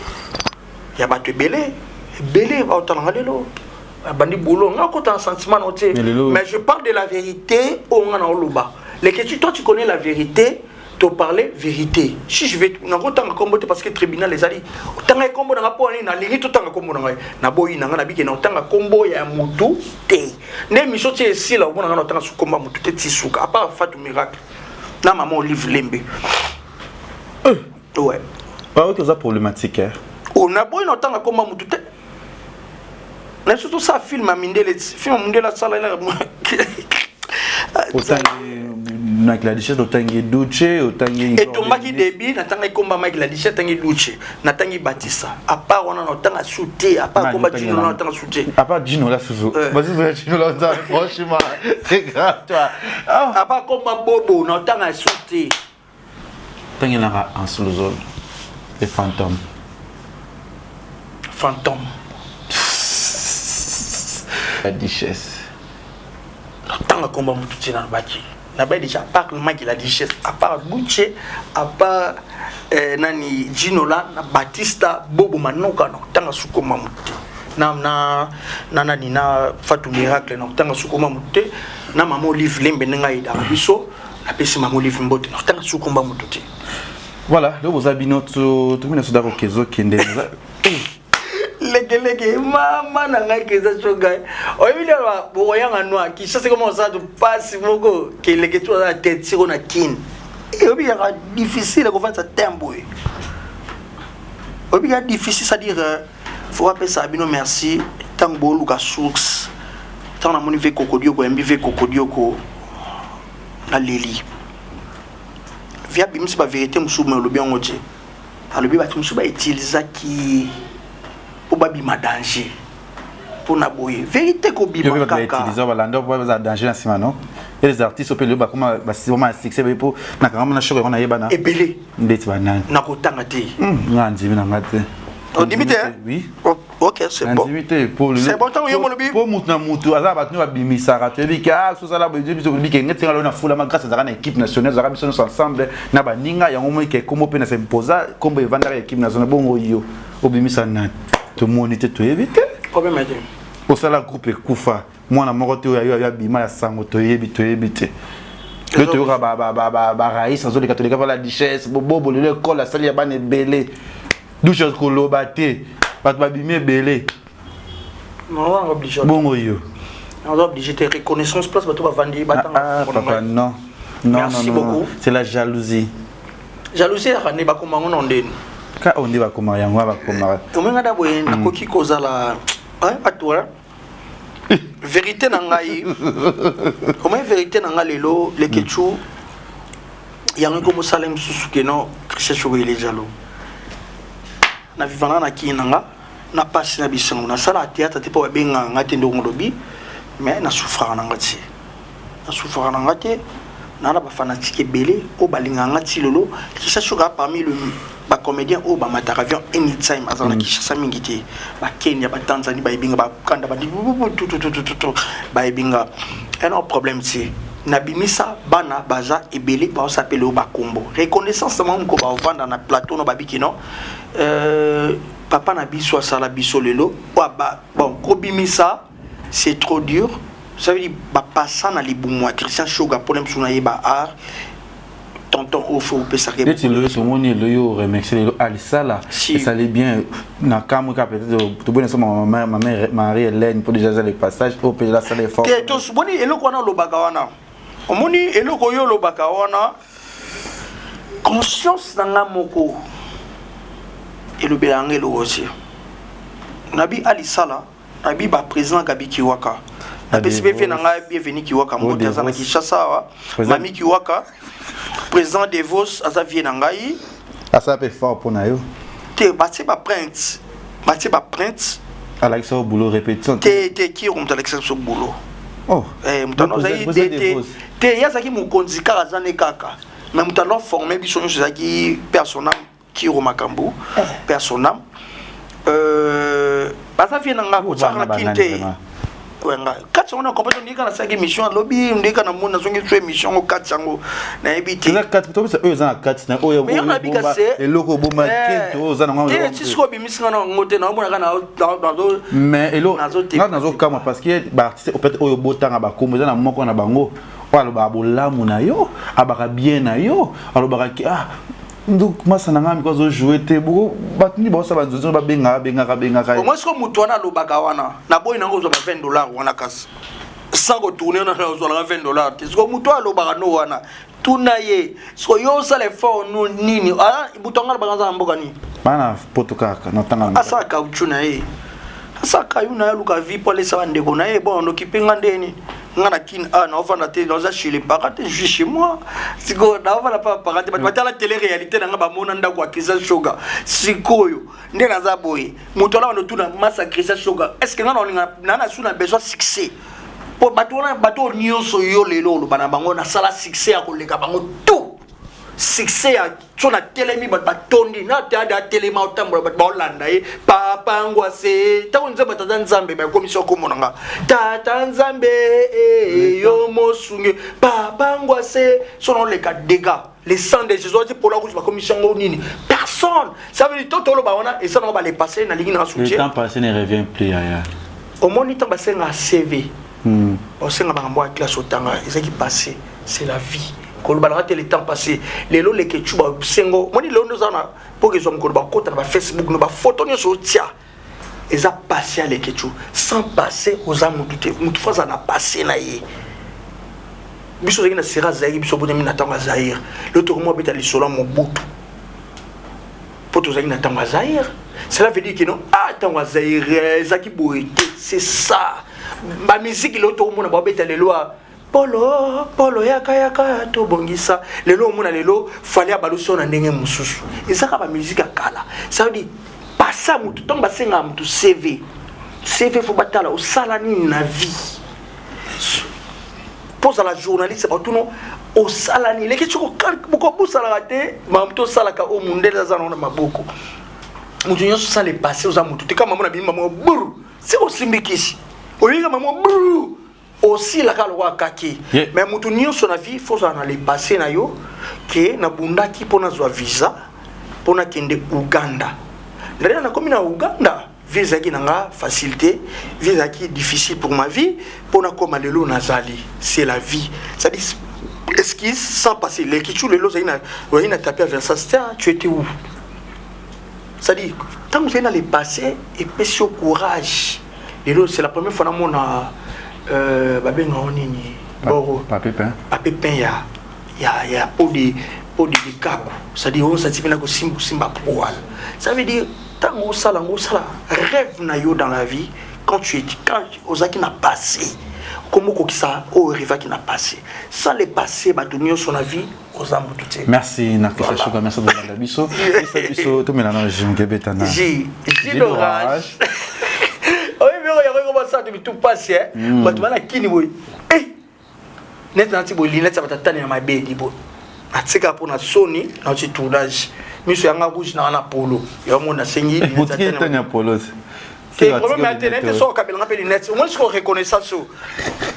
ya bato ebele ebele baotalanga lelo. Bandi boulot, nga kota na sentiment na te, mais je parle de la vérité oyo nga na oloba. Lekeci, toi tu connais la vérité, to parler vérité. Si je vais nakotanga kombo te parce que tribunal ezali. Otanga kombo nanga mpo nini? Nalingi totanga kombo na ngai, naboyi na ngai, nabike na otanga kombo ya motu te. Nde émission ti esila, omona ngai na otanga su kombo ya motu te ti suka, à part Fatou Miracle na mama Olive Lembe. Ouais. Baoki oza problématique, hein? Oh, naboyi na otanga kombo ya motu te. Na biso tosala film ya mindele, film ya mindele asala. Otangi Mike la Duchesse, otangi Duce, otangi Etombaki débit. Natangaki komba Mike la Duchesse, natangi Duce, natangi Batista. À part wana, natanga su te. À part komba Gino, natanga su te. À part Gino la susu, basusu ya Gino la, franchement, très grave, toi. À part komba Bobo, natanga su te. Tangelaka Ansuluzolo, le fantôme. Fantôme. La Duchesse. Natanga komba motu te. Nalobaki nabai déjà, à part Maki la Duchesse, à part Gucci, à part nani, Ginola na Batista, Bobo Manoka, nakotanga su komba motu te. Na nani, na Fatou Miracle, nakotanga su komba motu te. Na mama Olive Lembe, ndenge ayedaka biso, napesi mama Olive mbote. Nakotanga su komba motu te. Voilà, lelo boza bino tomi na soda kokezokende. Lekeleke mama na ngai keza soka oyebi nde bokoyanga noa Kinshasa koma osala to pasi moko keleke tu aza na tete siko na Kine. Oyebi yaka difficile kofandisa tembo oyo, oyebi kaka difficile, c'est à dire. Faut apesa bino merci ntango booluka source. Ntango namoni ve Kokodioko, yambi ve Kokodioko, naleli. Ve abimisi bavérité mosusu, me olobi yango te. Alobi bato mosusu bautilisaki mpo babima danger mpona boye, vérité kobima kaka. Balanda baza danger na nsima, non? Et les artistes ope lelo bakoma basoma ya succès mpo nakanga na shoko yango nayebana. Ebele. Ndeti banani? Nakotanga te. Nga ndimi na nga te. Ondimi te? Oui. Ok, c'est bon. Nandimi te po C'est bon, ntango yo molobi. Po mutu na mutu aza bato nde babimisaka. Toyebi ke ah, sosala boye, biso toyebi ke neti nga lelo nafulama grâce azalaka na équipe nationale, azalaka biso nyonso ensemble na baninga yango. Moi ke kombo mpe na s'imposa, kombo evandaka équipe nationale. Bongo yo obimisa nani? Tomoni te, toyebi te. Problème te. Osala groupe ekufa, mwana moko te oyo ayo abima ya sango, toyebi, toyebi te. Lelo toyoka barais azoleka, toleka pa la duchesse bobobo. Lelo ekole asali ya bana ebele, douche koloba te, bato babimi ebele. Bongo yo? Naza obligé te. Reconnaissance, place bato bavandi batanga. Ah, papa, non. Non. Merci non, non, beaucoup. C'est la jalousie. Jalousie ezaka nde bakoma ngo na ndeni. Ka oyo nde bakomaka yango wana, bakomaka. Omenga da boye, nakoki kozala bato wana. Vérité na ngai, omoi vérité na ngai lelo, Lekechu, yango ekomosala mosusu ke non, Christian Chogo, il est jaloux. Na vivanga na kii na nga na pasi na bisango, nasala théâtre te mpo babengaka nga te. Ndongo olobi, mais nasouffraka na nga ti, nasouffraka na nga te. Naa na bafanatike ebele oyo balingaka nga ti lelo. Christian Choga, parmi le bacomédien oyo bamataka avion anytime, azala na Kinshasa mingi te. Bakenya, Batanzanie bayebinga, bakanda tututututu bayebinga. Ena problème te. Nabimisa bana, baza ebele, baosapela oyo bakombo reconnaissance na moko, baovanda na plateau no babiki no papa na biso asala biso lelo. Bon, kobimisa, c'est trop dur. Ça veut dire bapasa na libumu ya Christian Shoga mpona biso nayeba art. Tonton oyo fo opesaka. Neti lelo tomoni, lelo yo remercie, lelo alisala esali bien na kamwe kaka. Peut-être toboni so ma mère Marie Hélène mpo déjà eza le passage oyo mpe asala effort. Te, tosomoni eloko wana olobaka wana. Omoni eloko oyo olobaka wana, conscience na nga moko elobelaka nga eloko te. Nabi alisala, nabi baprésident Gabi Kiwaka, napesi mpe fe na ngai Bienvenu Kiwaka mbote, aza na Kinshasa awa. Mami Kiwaka, président Devos, aza vie na ngai. Asala mpe fort mpo na yo. Te, batie baprinte, batie baprinte. Alakisa yo boulot, répétition? Te, te, kiro moto alakisa biso boulot. Oh. Moto ano azalaki te te, ye azalaki mokonzi kaka, aza ne kaka, mais moto alo forme biso nyonso ezalaki personnage Kiro Makambo, personnage. Baza vie na nga, kotiaka na kini te nga kati yango na comprendre. Ndika nasalaki émission, alobi ndika namoni, nazongi so émission yango, kati yango nayebi te. Oyo eza na kati na oyo eloko oboma keto oyo oza nango te. Ti sikoyo obimisi nga nango te, naomonaka. Mais elo nga nazokamwa parce que baartiste peut-être oyo botanga bakombo, eza na moko na bango oyo alobaka bolamu na yo, abaka bien na yo, alobaka ke ah, donc masa na ngai miko azojoue te. Boko bato nini baosala banzonzo, babengaka, bengaka, bengaka. Omoi siko motu wana alobaka wana, naboyi nango kozwa ba 20 $ wana, kasi sans kotourne wana ozwalaka 20 $ te. Siko motu oyo alobaka no wana, tuna ye siko yo osala effort no nini. Motu anga alobaka aza na mboka nini? Bana poto kaka natanga. Asala caoutchouc na ye, asala kayu na ye, aluka vie mpo alesa bandeko na ye. Bon, okipe nga ndeni nga na kine a naovanda te, naoza chez les parents te, je suis chez moi. Sikoyo naovanda pa parents te, bato batala télé réalité na nga, bamona ndako ya Christian Shoga. Sikoyo nde naza boye, moto wana bando tuna masa Christian Shoga, est ce que nga naolinga na na su na besoin succès po bato wana, bato oyo nyonso yo lelo oloba na bango, nasala succès ya koleka bango tout. Succès ya so natelemi, bato batondi na te, ade atelema, otambola, bato baolanda ye. Papa ngwase, ntango Nzambe, tata Nzambe bakomisi okombo na nga, tata Nzambe yo mosungi, papa ngwase, so naoleka dégâts, le sang de Jésus ati pola rouge, bakomisi yango nini? Personne. Ça veut dire to toloba wana eza nango bale passé, nalingi na Le soutien. temps passé ne revient plus, yaya. Omoni, ntango basenga CV, basenga makambo ya classe otanga, ezaki passé. C'est la vie. Koloba nanga te, le temps passé. Lelo Lekecu, basengo moni lelo nde oza na mpo kezwa mokolo, bakota na bafacebook no, bafoto nyonso otia eza passé ya Lekecu. Sans passé oza mutu te. Mutu fo aza na passé na ye. Biso ozalaki na sera Zaire, biso botami na ntango ya Zaire. Lelo tokomi obeta lisolo ya Mobutu mpo Tozalaki na ntango ya Zaire, cela veut dire que non, ah, ntango ya Zaire ezalaki boye te. C'est ça, bamiziki lelo tokomona babeta lelo ya polo polo, yaka yaka tobongisa. Lelo omona, lelo Fally abalusi oyo na ndenge mosusu. Ezaka bamiziki ya kala. Ça veut dire pasa motu, ntango basengaka motu CV, CV faut batala osala nini na vie. Mpo ozala journaliste, batuno osala nini. Leki soko bokobusalaka te, makambo tosalaka oyo mundele aza nango na maboko. Motu nyonso osala epase, oza motu te. Kaka mamo na bimi, mamo buru se osimbi kisi, oyika mamo buru, osilaka lokola kaki. Mais motu nyonso na vie, faut ozala na le passé na yo ke nabundaki mpo nazwa visa mpo nakende Uganda. Ndenge nakomi na Uganda, vie ezalaki na nga facilité, vie ezalaki difficile pour ma vie mpo nakóma lelo nazali. C'est la vie, c'est-à-dire esquisse sans passer lekichu. Lelo ozali na tapis ya Versace te, tu étais où? C'est-à-dire ntango ozali na le passé, epesi yo courage. Lelo c'est la première fois namona babengao nini, boro Papepin. Papepin ya peau de likaku, c'est-à-dire oyo osati mpena kosimba, kosimba poil. Ça veut dire ntango osala yango, osala rêve na yo dans la vie, quand ozalaki na passé, kombo okokisa oyo arrivaki na passé. Sans le passé, bato nyonso na vie oza motu te. Merci na Christian Shuka, merci bolanda biso. Isa biso tomela na jus ngebeta na jus d'orange. Oyebi oyo yango ekobasala to mitu pasi, bato bana kini boye neti nati boye, neti ya bato atani na mabedi boye, natika mpo na soni, nauti tournage, miso yanga rouge, nanga na polo yango nasengi. Tani ya polo. Te, problème ya te, nete so okabelanga mpe lunette, omoni siko reconnaissance o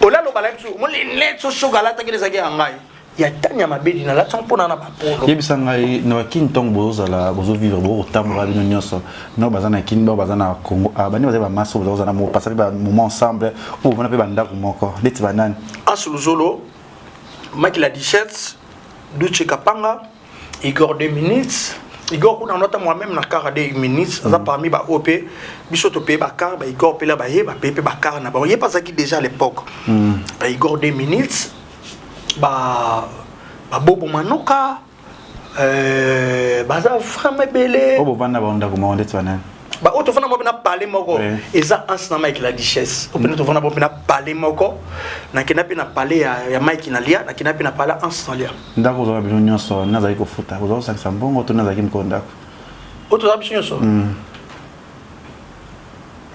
olaloba na biso, omoni lunette so soki alataki ezalaki ya ngai ya tani ya mabedi, nalati mpona na bapolo. Yebisa ngai, na bakini, ntongo bozozala, bozovivre, bokotambola bino nyonso, no baza na Kini, bao baza na Congo, bani bazali bamasi oyo bozala mopasa mpe bamoment ensemble, oyo bovanda mpe bandako moko, neti banani? Anse Luzolo, Maki la 17, Duche Kapanga, Igor 2 minutes, Igor kuna nota moi-même na kara 2 minutes aza parmi ba oyo mpe biso topeye bakar. Ba Igor mpe la baye bapaye mpe bakar na bango, ye mpe azalaki déjà à l'époque. Ba Igor 2 minutes, ba babobo Manoka, baza vraiment ebele. Oyo bovanda bango ndako moko, ndeti banani? Baoyo tofanda mo mpe na palais moko, eza Anse na Mike la Duchesse. Oyo mpena tofanda bo mpe na palais moko, nakenda mpe na palais ya Mike na lia, nakenda mpe na palais Anse na lia. Ndako ozwaka bino nyonso, nazalaki kofuta, ozwa kosangisa mbongo to nazalaki mokolo ndako? Oyo toza biso nyonso.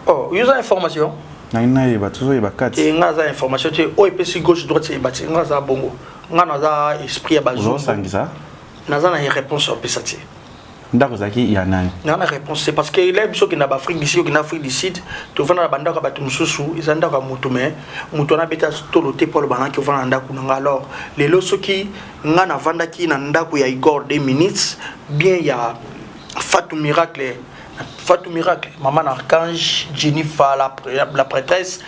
Oh, yo oza information? Nangi nayeba, tozoyeba kati. Te, nga aza information te. Oyo epesi gauche droite eyeba te. Nga aza bongo, nga naza esprit ya bazongo. Ozosangisa. Naza na réponse opesa te. Ndako ezalaki ya nani? Nga na réponse te, parce que ela biso okenda baAfrique du Sud, okenda Afrique du Sud, tovanda na bandako ya bato mosusu. Eza ndako ya motu, mais moto wana abeta tolo te mpo aloba naki ovanda na ndako na nga. Alors lelo soki nga navandaki na ndako ya Igor 2 minutes, bien ya Fatou Miracle, Fatou Miracle, maman Archange, Jennifer la prêtresse,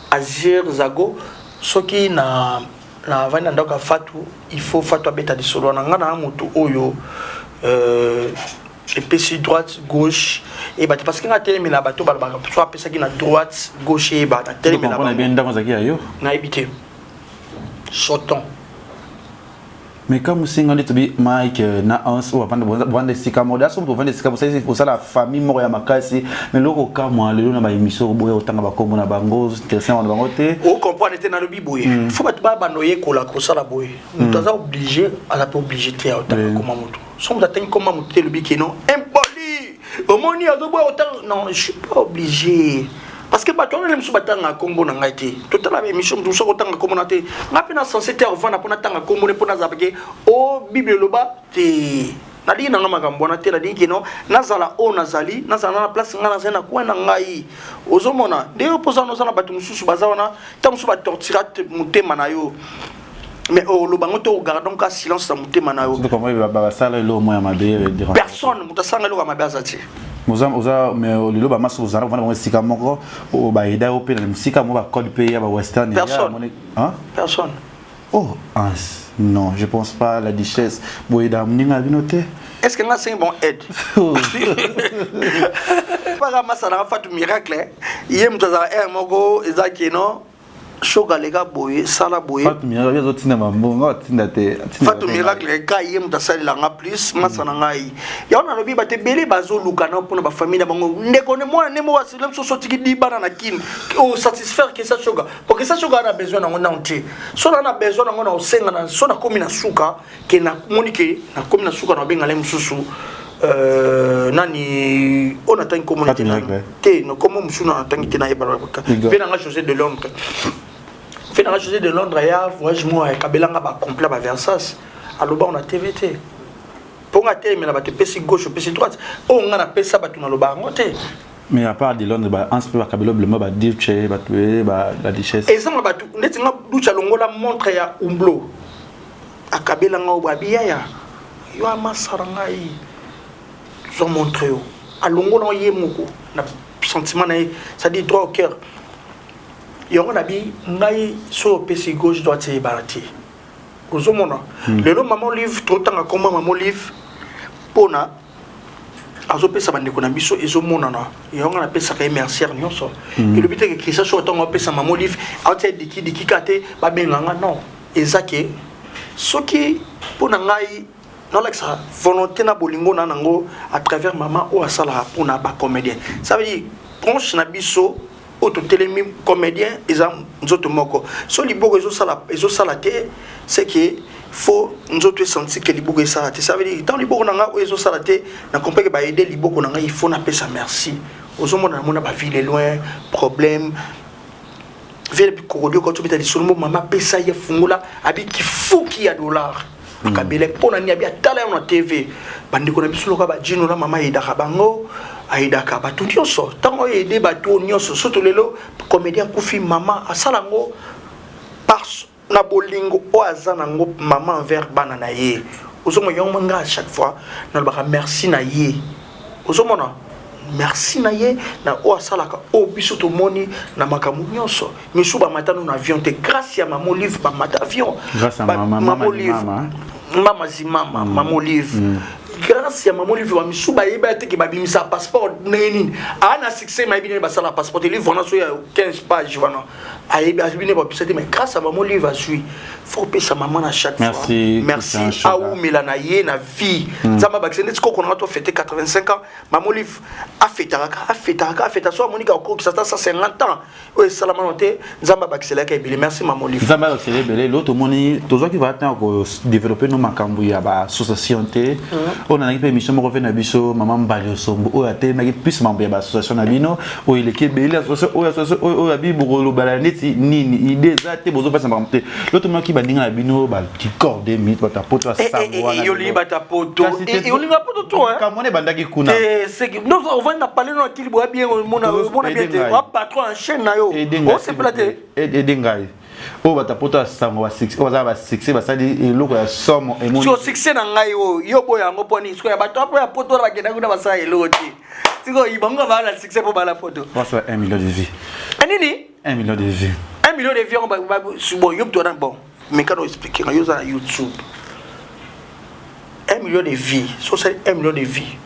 Azir Zago, soki na navandi na ndako ya Fatou, il faut Fatou abeta lisolo wana. Nga na motu oyo epesi droite gauche eyeba te, parce que nga telemi na bato balobaka so apesaki na droite gauche eyeba, na telemi na bango. Ndako ezalaki ya yo? Nayebi te, soton. Mais comme osenga nde tobi Mike na Hans oyo bavanda esika moko, daso moto bavanda esika osala famille moko ya makasi, mais loko okamwa lelo na baémission oboya otanga bakombo na bango, intéressant na bango te. Ocomprendre te, nalobi boye, faut bato babanda oyekola kosala boye. Moto aza obligé, aza mpe obligé te ya otanga koma moto. So moto atangi koma moto te, elobi ke non, impoli, omoni azoboya otanga. Non, je suis pas obligé, parce que bato wana mosusu batangaka nkombo na ngai te. Totala baémission, moto mosusu akotanga nkombo na te. Ngai mpe na censé te ovanda mpo natanga nkombo ne mpo nazala ke o Bible eloba te. Nalingi nanga makambo wana te. Nalingi keno nazala oyo nazali, nazala na place ngai nazali na coin na ngai. Ozomona ndenge mpoza wana, oza na bato mosusu baza wana, ntango mosusu batortira motema na yo, mais oloba ngo te, ogarde ka silence na motema na yo. Basala eloko moko ya mabe? Personne, moto asanga eloko ya mabe aza te. Oza, mais lelo bamasi ozala kovanda bango esika moko, oyo baeda yo mpe na mosika mo bacode mpe ya bawestern? Personne, personne. Oh Hans, non, je pense pas. La Duchesse boyeda moninga na bino te? Est ce que nga asengi bon aide paka masalaka Fatu Miracle, ye moto azala aire moko eza keno. Shoga leka boye, sala boye. Fatou Miracle azotinda bambongo, atinda te. Fatou Miracle ka ye moto asalela nga plus masa na ngai. Yango nalobi bato ebele bazoluka na mpona bafamille na bango. Ndeko ne mwana ne moko asila mosusu otiki di bana na kin. O satisfaire que ça Shoga. Pour que ça Shoga na besoin nango na te. So na na besoin nango na osenga na so nakomi na suka ke na moni ke nakomi na suka na benga le mosusu euh, nani oyo natangi kombo te te kombo mosusu natangi te nayeba mpe nanga José de Londres mpe nanga José de Londres aya voyage moko akabelanga bacomplet ba Versas aloba ona TV te mpo nga atelemela bato epesi gauche opesi droite oyo nga napesa bato naloba yango te. Mais à part de Londres, ba ans pe bakabelo bilamba ba Duce, ba tué ba la duchesse. Ezanga bato ndeti nga Duce alongola montre ya Hublot. Akabela nga oyo abi yaya yo amasala ngai zwa montre yo alongola ye moko na sentiment na ye, c'est-à-dire droit au cœur. Yango nabi ngai soki opesi gauche droite eyebana te. Ozomona lelo mama Olive totanga komba mama Olive mpona azopesa bandeko na biso ezomonana. Yango nga napesaka ye mercière nyonso. Elobi te ke Christian soki ntango apesa mama Olive aotia diki diki ka te babenga nga non. Eza ke soki mpo na ngai nalakisa volonté na bolingo na nango à travers mama oyo asalaka mpona bacomédien. Ça veut dire branche na biso oyo totelemi comédien eza nzoto moko. So liboko ezosala ezosala te, c'est que faut nzoto esanti ke liboko esala te. Ça veut dire ntango liboko na ngai oyo ezosala te, na comprend ke baede liboko na ngai, il faut napesa merci. Ozomona namona baville loin problème vele kokodio ko tobeta lisolo mo mama apesa ye fungola abi kifuki ya dollar akabela mpo na nini abi atala yango na TV. Bandeko na biso loka bajino na mama ayedaka bango, ayedaka bato nyonso. Ntango oyo aide bato nyonso, surtout lelo comédien akufi, mama asala yango par na bolingo oyo aza nango mama envers bana na ye. Ozomona yango nga à chaque fois nalobaka merci na ye. Ozomona merci na ye na oyo asalaka oyo biso tomoni na makambo nyonso. Misu bamata no na avion te, grâce ya mama Olive bamata avion. Grâce à mama, mama Olive, mama zimama, mama Olive, grâce ya mama Olive bamisu bayeba te ke babimisa passeport ndenge nini. Aa na succès mayebi nini basala passeport livre wana so ya 15 page wana ayebi azwi nde bapesa te, mais grâce à mama Olive azwi. Faut opesa mama na chaque fois. Merci, merci. Christian Choga. Aumela na ye na vie. Nzambe abakisa ndeti koko nanga to fête 85 ans. Mama Olive afetaka afetaka afeta so amonika okokisa ata 150 ans oyo esalama no te. Nzambe abakiselaka ebele. Merci mama Olive. Nzambe abakisela ebele. Lelo tomoni tozwaki vala ntango kodéveloppe no makambo ya baassociation te. Oyo nalaki mpe émission moko ve na biso mama Mbali Osombo oyo atelemaki plus mambo ya baassociation na bino oyo eleki ebele, association oyo, association oyo, oyo abi bokolobala neti nini, idée eza te, bozopesa makambo te. Lelo tomonaki baninga na bino badicor de minutes bato ya poto ya sango wana. Yo olingi bato ya poto. Kasi te- Olinga poto to hein? Kambo wana ebandaki kuna. Te seki non, ovandi na palais no akili boya bien, omona omona bien te. Aide ngai. Wa patron en chaîne na yo. Aide ngai, Osepela s'il vous te. plaît. Aide ngai oyo bato ya poto ya sango basuccès oyo baza basuccès basali eloko ya somo emoni. So succès na ngai oyo yo boya yango mpo nini? Sikoyo ya bato apo ya poto wana bakenda kuna basala eloko te. Sikoyo bango baa na succès mpo bala poto. Basala 1 million de vues. Nini? 1 million de vues. 1 million de vues yango bon yo moto wana bon mekano explique nga yo oza na YouTube. 1 million de vues, so osali 1 million de vues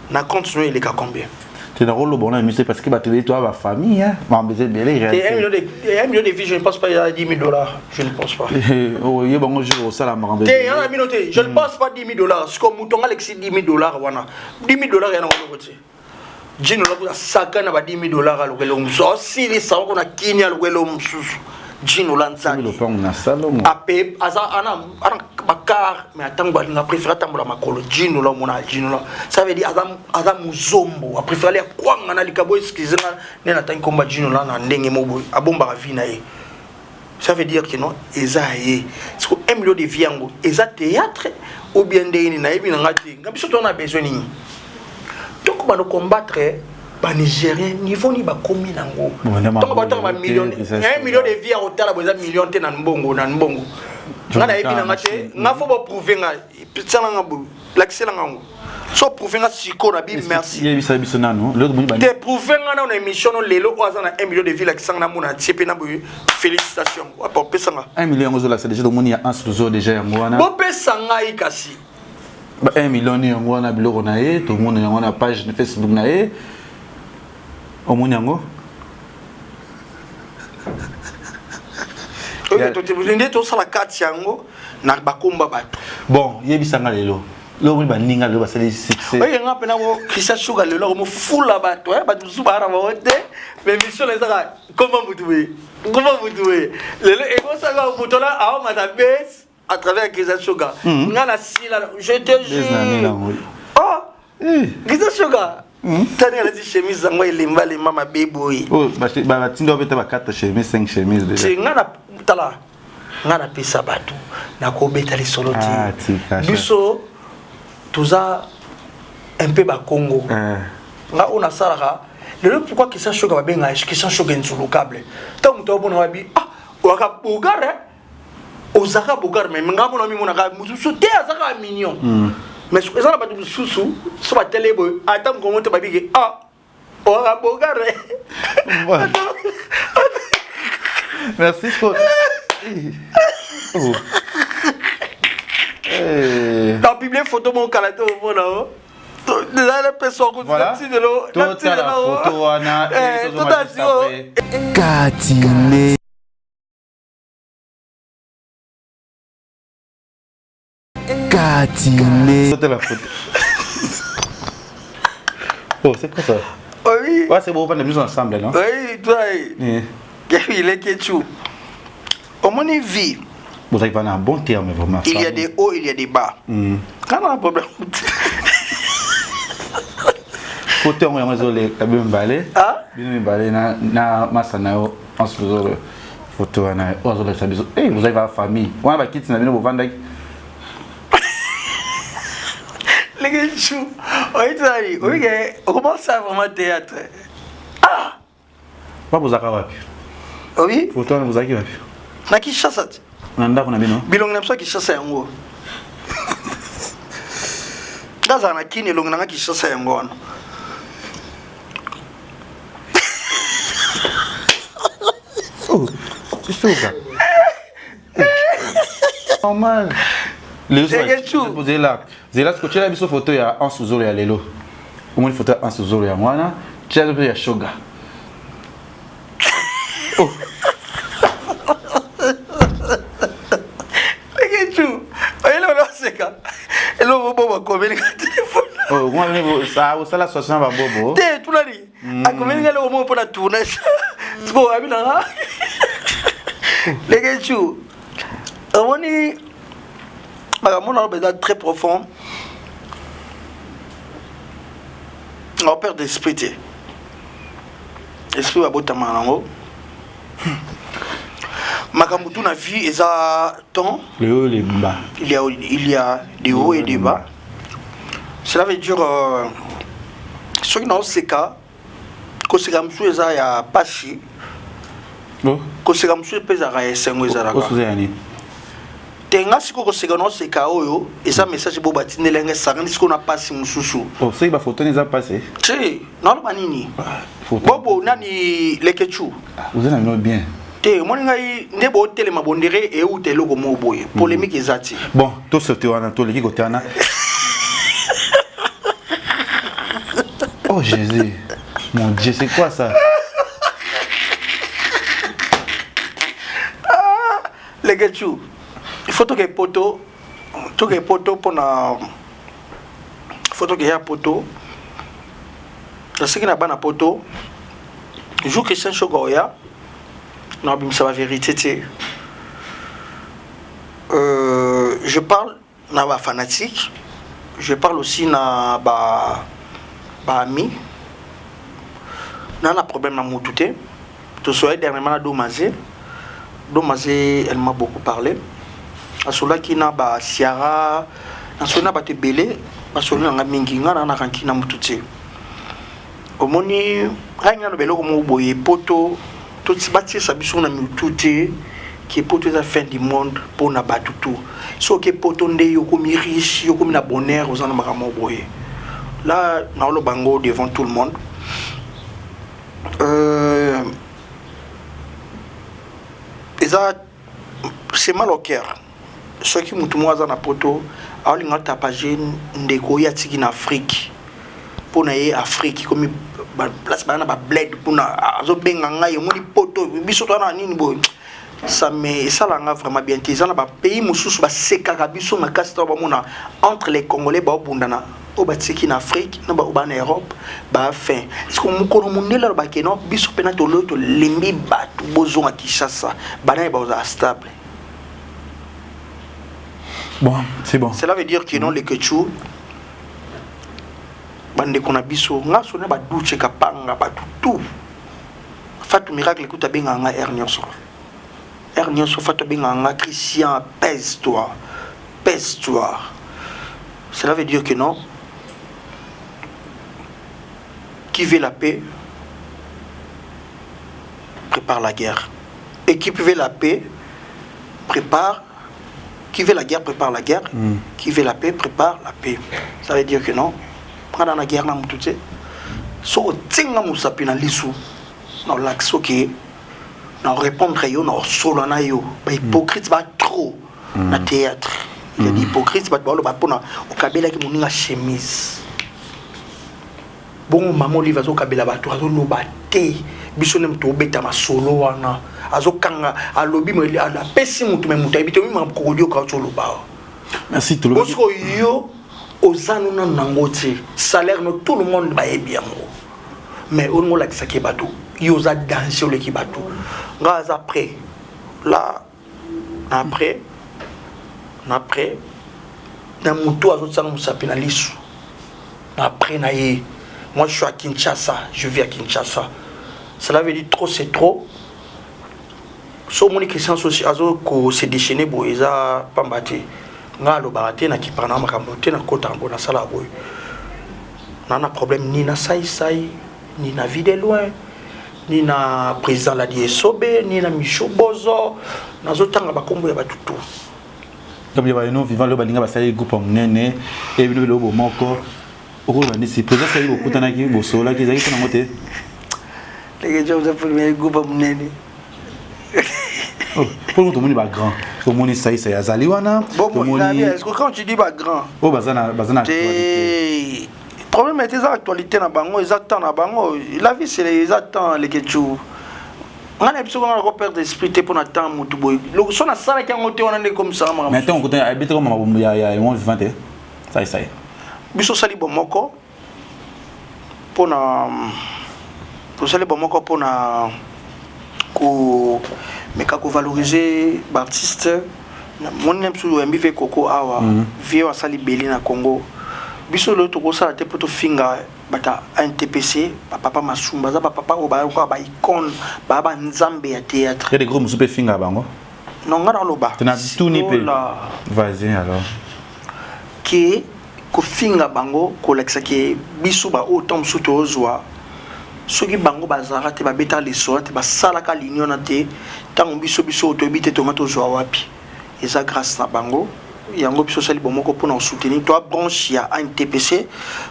na compte no eleka combien? Te nakoloba wana émission parce que bato ebele toya bafamille makambo eza ebele. Te 1 réalité. Million de 1 million de vues, je ne pense pas eza 10 000 dollars, je ne pense pas. Oye bango jour osala makambo te ebele. yana bino te, je ne pense pas 10 000 dollars. Siko moto nga alekisi 10 000 dollars wana, 10 000 dollars yana waloko te. Jino lakuta saka na ba 10 000 dollars aluka eloko mosusu aosilisa yango na kini aluka eloko mosusu jino la nzaki. Lopango na salongo. Ape aza ana bacar mais atango balinga préféré atambola makolo. Jino la omona jino la, ça veut dire aza mozombo apréféré alia kwanga na likabo. Excuse nga nde natangi komba jino la na ndenge mo boye abombaka vie na ye. Ça veut dire que non eza ye siko 1 million de vues yango eza théâtre ou bien ndenge nini nayebi na nga te. Nga biso toza na besoin nini tokobanda combattre banigérien niveau nini bakomi nango. Bon, nde ntongo batanga te, bamillion eza 1 million de vues ya kotala bo eza million te na mbongo na mbongo. Nga nayebi na nga te, nga faut boprouve nga tialanga boye lakiselanga yango so prouve nga sikoyo na bi merci. Yebisa biso nano lelo tomoni te prouve nga nano na émission no lelo oyo aza na 1 million de vues lakisanga namona tie mpe na boye félicitation wapi opesanga. 1 million yango ozolakisa déjà tomoni ya Anse tozo déjà yango wana. Bopesa ngai kasi. Ba 1 million ni yango wana biloko na ye tomoni yango na page na Facebook na ye omoni yango. Nde tosala kati yango na bakomba bato. Bon, yebisanga lelo lelo omoni baninga lelo basali succès. Oye nga mpena ko Christian Sugar lelo akomofula bato, bato mosusu baa na bango te, mais mission na ezaka komba motu boye, komba motu boye. Lelo ekosaka moto na aomata base à travers Christian Sugar. Nga na sila, je te jure. Oh, Christian Sugar tani alati chemise yango elemba lemba mabe boye. Batinda obeta ba 4 chemise, 5 chemise déjà. Nga na tala, nga napesa bato nakobeta lisolo te. Biso toza un peu bakongo. Nga oyo nasalaka lelo, pourquoi Christian Shoga babengaka Christian Shoga inzulukable? Ntango moto abona wabi, ah, oyaka bogare, ozalaka bogare, mais nga mona mimonaka mosusu te, azalaka mignon. Mais eza na bato mosusu so batele boye, ata mokongo te, babike, ah, oyaka bogare. Merci. Oh. Na publie photo moko kala te, omona o totala photo wana. Katine Katine. Totala photo. Oh, c'est quoi ça? Oui. Ouais, c'est bon, on va nous ensemble, non? Oui, toi. Il est Ketchou. Omoni vie. Vous avez un bon terme, vraiment. Il y a des hauts, il y a des bas. Quand on a un problème. Photo yango yango ezoleka bino mibale. Bino mibale na masa na yo ense photo wana oyo azolakisa biso. Vous avez famille wana, bakiti na bino bovandaki. Leke chou oyitali oyike okomasa vraiment théâtre, ah. Ba bozalaka wapi? Oui. Photo wana bozalaki wapi? Na Kinshasa te. Na ndako na bino? Bilongi na biso ya Kinshasa yango. Ngazala na Kini, elongi nanga Kinshasa yango wana. Oh, suka normal. Zela, zela, siko tiela biso photo ya Anse Zolo ya lelo. Omoni photo ya Anse Zolo yango wana, tiela biso ya Shoga. Oh. Lekechu, oyele oseka. Eloko bobo akomeli ka telefone. Oh, mwa osala association ba bobo. Te, tunani. Akomeli nga eloko moko mpona tournage. Siko abi nanga. Lekechu. Omoni makambo na eza très profond. On perd d'esprit te. Esprit babotama nango. Makambo tu na vie eza temps. Le haut, les bas. Il y a des hauts et des bas. Cela veut dire soki naoseka, koseka mosusu eza ya pasi, koseka mosusu mpe ezalaka ya esengo, ezalaka te. Nga sikoyo koseka naoseka oyo eza message bo batindeli yango, esangani sikoyo na pasi mosusu. Soki bafoto eza pasi. Te, naloba nini? Bobo nani, Lekechu. Oza na bino bien. Te, omoni ngai nde botelema bondere euta eloko moko boye, polémique eza ti. Bon, tosote wana, toleki kote wana. Oh Jésus, mon Dieu, c'est quoi ça? Ah, Lekechu, il faut toke poto, toke poto mpona faut tokeya poto. Naseki na bana poto. Jour Christian Shoga oya na babimisa bavérité te. Je parle na bafanatique, je parle aussi na ba baami na problème na mutu te. Tosoyai dernièrement na Domaze. Domaze, elle m'a beaucoup parlé. Asolaki na basiara, nasoli na bato ebele, basoli na nga mingi. Nga na nakanki na mutu te. Omoni ngai naloba eloko moko boye: poto batiesa biso na mitu te ke poto eza fin du monde mpona bato tu. Soki poto nde yo okomi riche, yo okomi na bonheur, oza na makambo boye. Là naoloba yango devant tout le monde. Eza, c'est mal au cœur soki motu moko aza na poto, aolinga atapage ndeko oyo atiki na Afrique mpo na ye. Afrique komi place baya na babled kuna, azobenga ngai: omoni poto, biso toza na nini boye. Ça me esalanga vraiment bien te. Eza na bapays mosusu basekaka biso makasi ntango bamona entre les Congolais baobundana, oyo batiki na Afrique na baoyo baa na Europe bafin. Siko mokolo mondele alobaki no biso mpena toloyo, tolembi bato, bozonga Kinshasa, bana bazala stable. Bon, c'est bon. Cela veut dire que non, Leketchou, bandeko na biso, nga so na baduche kapanga, bato tout, Fatu Miracle ekuta abengaka nga aire nyonso, aire nyonso Fatu abengaka nga: "Christian, pèse toi, pèse toi." Cela veut dire que non, qui veut la paix prépare la guerre, et qui veut la paix prépare, qui veut la guerre prépare la guerre. Qui veut la paix prépare la paix. Ça veut dire que non, nga na guerre na mutu te. So otinga mosapi na lisu, na olakisi oke na répondre yo, na osola na yo. Bahypocrite ba trop na théâtre. Il y a des hypocrites, bato baloba mpona okabelaki moninga chemise bongo. Mama Olive azokabela bato, azoloba te. Biso nde moto obeta masolo wana, azokanga, alobi, apesi motu, me moto ayebi te. Omimaka kokodi oka ozoloba. Merci. Bosiko yo oza no nanu nango te. Salaire no, tout le monde bayebi yango, mais olingo olakisaki bato yo oza danger, oleki bato. Nga aza prêt là, na après, na après na motu azotianga mosapi na lisu, na après na ye. Moi, je suis à Kinshasa, je vis à Kinshasa. Cela veut dire trop, c'est trop. So omoni Christian azo se déchaîner boye, eza pamba te. Nga alobaka te, nakipaka na makambo te, nakotaka boye, nasala boye, na problème ni na Saisai, ni na Vie de Loin, ni na président Ladi Esobe, ni na Micho Bozo. Nazotanga bakombo ya bato tu. Comme ya bano vivant lelo, balinga basali groupe ya monene ebino biloko moko. Okoloba ndisi président sali, bokutanaki, bosololaki, ezalaki mpo nango te? Leke groupe ya monene. Mpo tomoni bagrand, tomoni Saisai azali wana. Tomoni, quand tu dis bagrand oyo baza na actualité, problème ete eza actualité na bango, eza temps na bango. La vie, c'est eza temps. Leketchou, ngai na biso, kanga perdre esprit te mpona temps motu boye. So nasalaki yango te wana nde komisaka. Makambo, mais ntango okutani, abetaka makambo ya Aimons Vivant te, Saisai? Biso osali bomoko mpona, tosali bomoko mpona komeka kovaloriser baartiste. Moni na biso oyambi ve koko awa, vie oyo asali beli na Congo. Biso lelo tokosala te mpo tofinga bato ya NTPC, bapapa Masumba, baza bapapa oyo bayoka baicone, baya banzambe ya théâtre. Ya des gros mosusu mpe finga bango. Non, nga naloba. Tena tuni mpe, vas-y alors. Ke kofinga bango, kolakisa ke biso baoyo ntango mosusu tozwa, soki bango bazalaka te, babetaka lisolo te, basalaka l'union na te, ntango biso oyo toyebi te tonga tozwa wapi. Eza grâce na bango yango biso osali bomoko mpona kosoutenir toa branche ya ANTPC,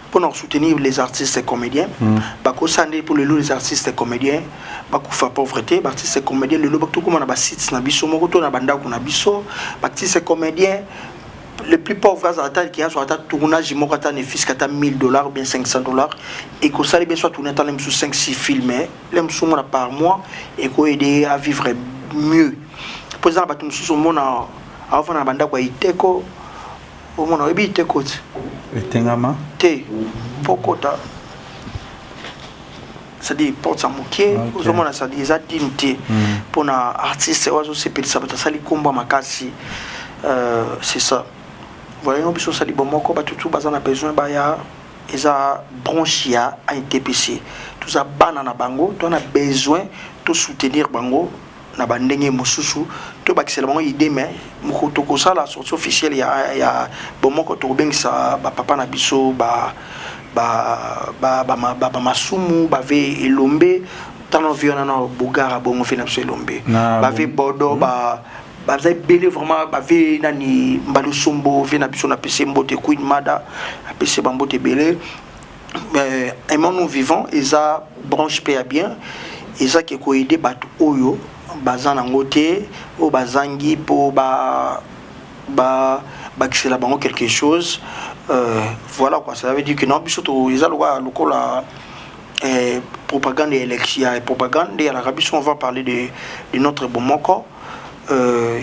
mpona kosoutenir les artistes comédiens. Bakosala nde mpo lelo les artistes comédiens bakufa pauvreté. Baartiste comédien lelo tokóma na basites na biso moko to na bandako na biso. Baartiste comédien le plus pauvre azala ata ki azwa ata tournage moko, ata ne fût-ce que ata 1000 $ ou bien 500 $, ekosali bien. So atourne ata le mosusu 5 6 films le mosusu omona par mois, ekoaider à vivre mieux. Mpo eza na bato mosusu omona aofanda na bandako ya iteko. Omona, oyebi iteko te? Etengama. Te, mpo kota, c'est-à-dire porte ya moke. Ozomona, c'est-à-dire eza digne te mpona artiste oyo azosepelisa bato, asali nkombo ya makasi. C'est ça, voilà. Yango biso osali bomoko, bato tu baza na besoin baya. Eza branche ya ANTPC, toza bana na bango, toza na besoin tosoutenir bango na bandenge mosusu, tobakisela bango idée. Mais moko tokosala sortie officielle ya bomoko, tokobengisa bapapa na biso, ba bamasumu, bave Elombe. Ntango vi wana na Bogara bongo, fe na biso Elombe, bave Bodo, ba baza ebele vraiment. Bave nani, Mbalusombo, ve na biso, napesi mbote. Queen Mada, apesi bambote ebele. Aimons Nous Vivant eza branche mpe ya bien, eza ke koaider bato oyo baza nango te, oyo bazangi, mpo ba bakisela bango quelque chose. Voilà quoi, ça veut dire que non, biso to eza lokola propagande ya élection, ya propagande nde eyalaka. Biso, on va parler de notre bomoko.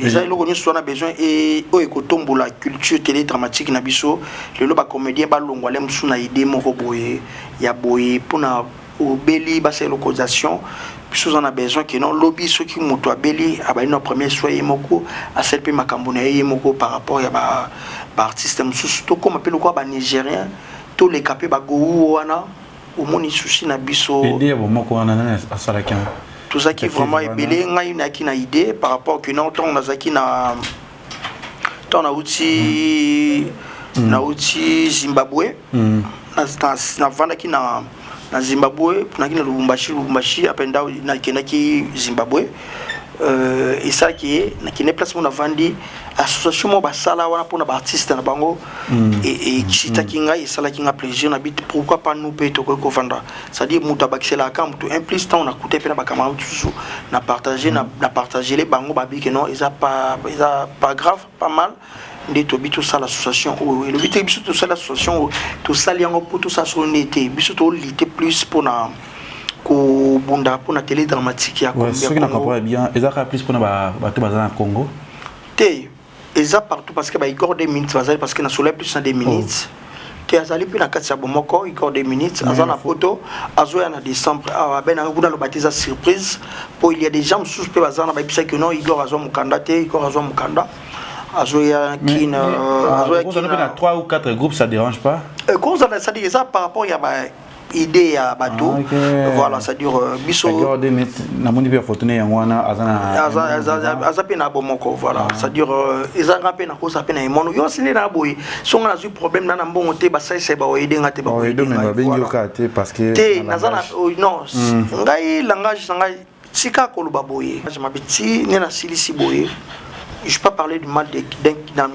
Eza eloko nyonso wana besoin e oyo ekotombola culture télé dramatique na biso. Lelo bacomédien balongwa le mosusu na idée moko boye ya boye mpona obeli, basala localisation. Biso oza na besoin ke non, lobi soki moto abeli, abali na premier soin, ye moko asali mpe makambo na ye, ye moko, par rapport ya baartiste mosusu. Tokóma mpe lokola banigérien, toleka mpe bagou wana. Omoni souci na biso. Idée ya bomoko wana, nani asalaki yango? Tozalaki vraiment ebele. Ngai nayaki na idée par rapport que non, ntango nazalaki na, ntango nauti Zimbabwe, navandaki na Zimbabwe, naki na Lubumbashi. Lubumbashi, après nda nakendaki Zimbabwe. Esalaki ye nakende place mo navandi, association moko basala wana mpona baartiste na bango. Excitaki ngai, esalaki nga plaisir na bit. Pourquoi pas nous mpe tokoki kovanda? C'est-à-dire moto abakiselaka moto un plus. Ntango nakuta mpe na bacamarade mosusu, na partage na partagele bango, babiki non, eza pas grave, pas mal. Nde tobi tosala association oyo. Elobi te biso tosala association oyo, tosali yango mpo tosala solo nde te. Biso tolite plus mpona kobunda mpona télé dramatique ya Soki na comprendre bien, eza kaka plus mpona bato baza na Congo? Te, eza partout, parce que baigor 2 minutes bazali, parce que na soleil plus na 2 minutes te, azali mpe na kati ya bomoko. Igor 2 minutes aza na poto, azoya na décembre awa. Abenanga kuna, aloba te, eza surprise, mpo il y a des gens mosusu mpe baza na bayebisaki non, Igor azwa mokanda te. Igor azwa mokanda, azoya Kine. Azoya Kine na 3 ou 4 groupes, ça dérange pas? Kozala, c'est-à-dire eza par rapport ya ba idée ya bato. Voilà, c'est-à-dire biso Namoni mpe photo ne yango wana, aza na aza mpe na bomoko. Voilà, c'est-à-dire ezanga mpe nakosa mpe na emono yo sinde na boye. Songa nazwi problème na mbongo te, basalisa baoyede nga te. Babengi yo kaka te parce que Te, naza na, non, ngai langage na ngai tika koloba boye mabe ti nde nasilisi boye. Je peux parler du mal de,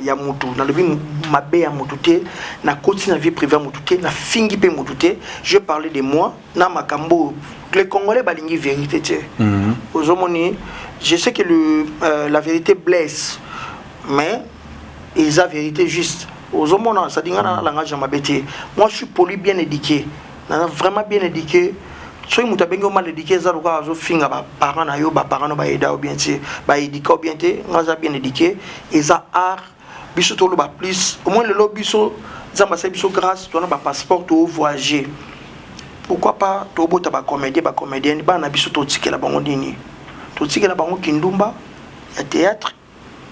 ya mutu, nalobi mabe ya mutu te, nakoti na vie privée ya mutu te, nafingi mpe mutu te. Je parle de moi na makambo. Les Congolais balingi vérité te. Ozomoni, je sais que la vérité blesse, mais eza vérité juste. Ozomona, c'est-à-dire nga na langage ya mabe te. Moi, je suis poli, bien éduqué, naza vraiment bien éduqué. Soki moto abengi yo mal éduqué, eza lokola azofinga baparent na yo, baparent no baeda yo bien te, baéduka yo bien te. Nga aza bien éduqué, eza art. Biso toloba plus au moins lelo, biso Nzambe asali biso grâce, tona bapasseport, tovoyager. Pourquoi pas tobota bacomédien, bacomédienne? Bana na biso totikela bango nini? Totikela bango kindumba ya théâtre?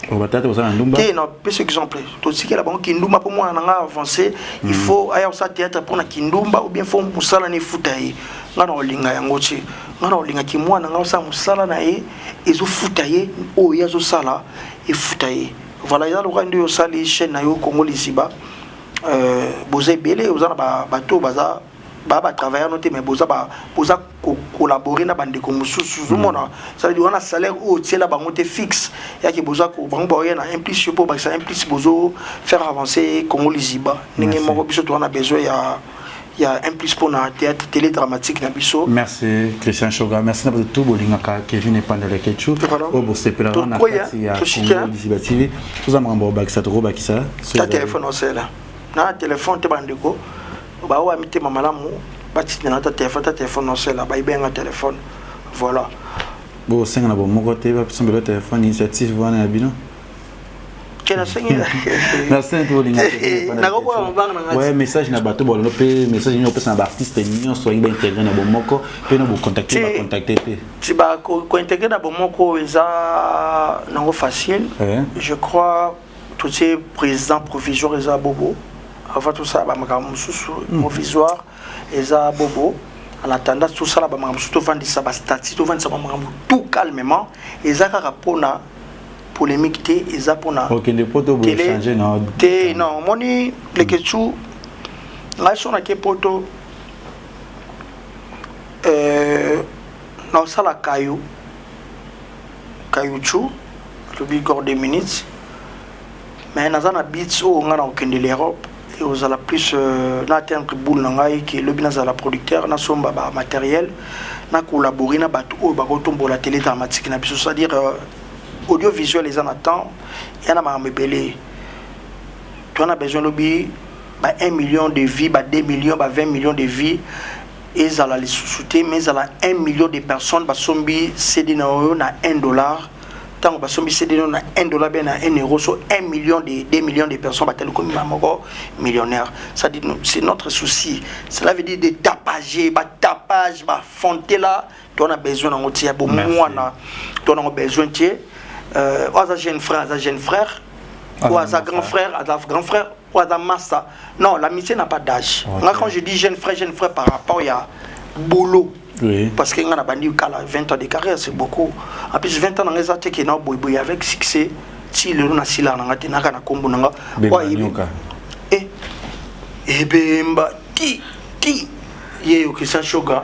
Batata kozala na ndumba? Te, na pesa exemple. Totikela bango kindumba mpo mwana na nga avance, il faut aya kosala théâtre mpona kindumba, ou bien faut mosala na efuta ye? Nga na kolinga yango te. Nga na kolingaki mwana nga osala mosala na ye, ezofuta ye, oyo ye azosala efuta ye. Voilà, eza lokola nde osali chaîne na yo Congo Liziba. Boza ebele, oza na bato baza baa batravailleur no te, mais boza boza kocollaborer na bandeko mosusu. Ozomona, ça veut dire wana salaire oyo otiela bango te fixe, yaki boza bango baoya na un plus, yo mpo bakisa un plus, bozo faire avancer Congo Liziba. Ndenge moko biso toza na besoin ya un plus mpona théâtre télé dramatique na biso. Merci Christian Shoga, merci na bato tout bolingaka Kevin Epandele Kechu, oyo bosepelaka na kati ya Congo Liziba TV. Toza makambo obakisa, tokobakisa. Ta telefone osela na telefone te. Bandeko baoyo ya mitema malamu batindela ta telefone, ta telefone osela, bayibenga telefone. Voilà. Bosenga na bomoko te basombela telefone, initiative wana ya bino? Ke nasengi. Nasengi te, bolinga. Nakokola mabanga na ngai. Message na bato bololo mpe message nini opesa na baartiste nyonso balingi baintégrer na bomoko mpe na bocontacte, bacontacte te? Ti kointégrer na bomoko eza nango facile, je crois. Totie président provisoire, eza Bobo. Avant tosala bamakambo mosusu, provisoire eza Bobo. En attendant tosala bamakambo mosusu, tovandisa bastatut, tovandisa bamakambo tout calmement. Eza kaka mpona polémique te, eza mpona Okende poto bochanger na Te, non. Omoni Leketu, ngai so nake poto, naosala kayo kayuchu, alobi gor 2 minutes, mais naza na but oyo ngai na kokende l'Europe, ozala plus na atteindre boule na ngai ke elobi nazala producteur, nasomba bamatériel, na collaborer na bato oyo bakotombola télé dramatique na biso. C'est-à-dire audiovisuel eza na temps, eya na makambo ebele. Toza na besoin lobi ba 1 million de vues, ba 2 millions, ba 20 millions de vues ezala lisusu te, mais ezala 1 million de personnes basombi CD na oyo na 1 dollar. Ntango basombi CD no na 1 $ bien na 1 euro, so 1 million de 2 millions de personnes batali, komi moko millionnaire. Ça dit, c'est notre souci. Cela veut dire de tapage, batapage, bafonte là, to na besoin nango ti ya bomwana, to nango besoin ti oyo aza jeune frère, aza jeune frère, oyo aza grand frère, aza grand frère, oyo aza massa. Non, l'amitié n'a pas d'âge. Nga, quand je dis jeune frère, jeune frère par rapport ya boulot, parce que nga na bandi kala. 20 ans de carrière, c'est beaucoup. En plus, 20 ans nanga eza te ke na boyeboye avec succès ti lelo. Nasila nanga te, naka na nkombo nanga. Eh, ebemba ti ti ye yo Christian Shoga.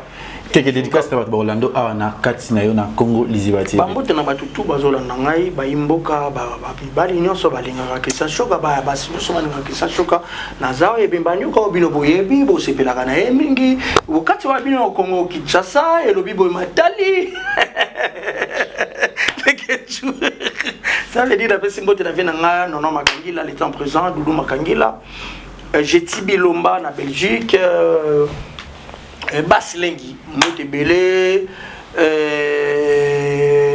Keke dédicace na bato bakolanda awa na kati na yo na Congo Liziba TV. Bambote na bato tu bazolanda ngai, bayimboka, mibali nyonso balingaka Christian Shoga, baya basi nyonso balingaka Christian Shoga. Naza oyo ebemba nyoka oyo bino boyebi, bosepelaka na ye mingi okati wana bino na Congo Kinshasa. Elobi boye matali. Ça veut dire napesi mbote na vie na ngai Nono Makangila, le temps présent Dudu Makangila, Jeti Bilomba na Belgique, Basi Lengi, mbote ebele.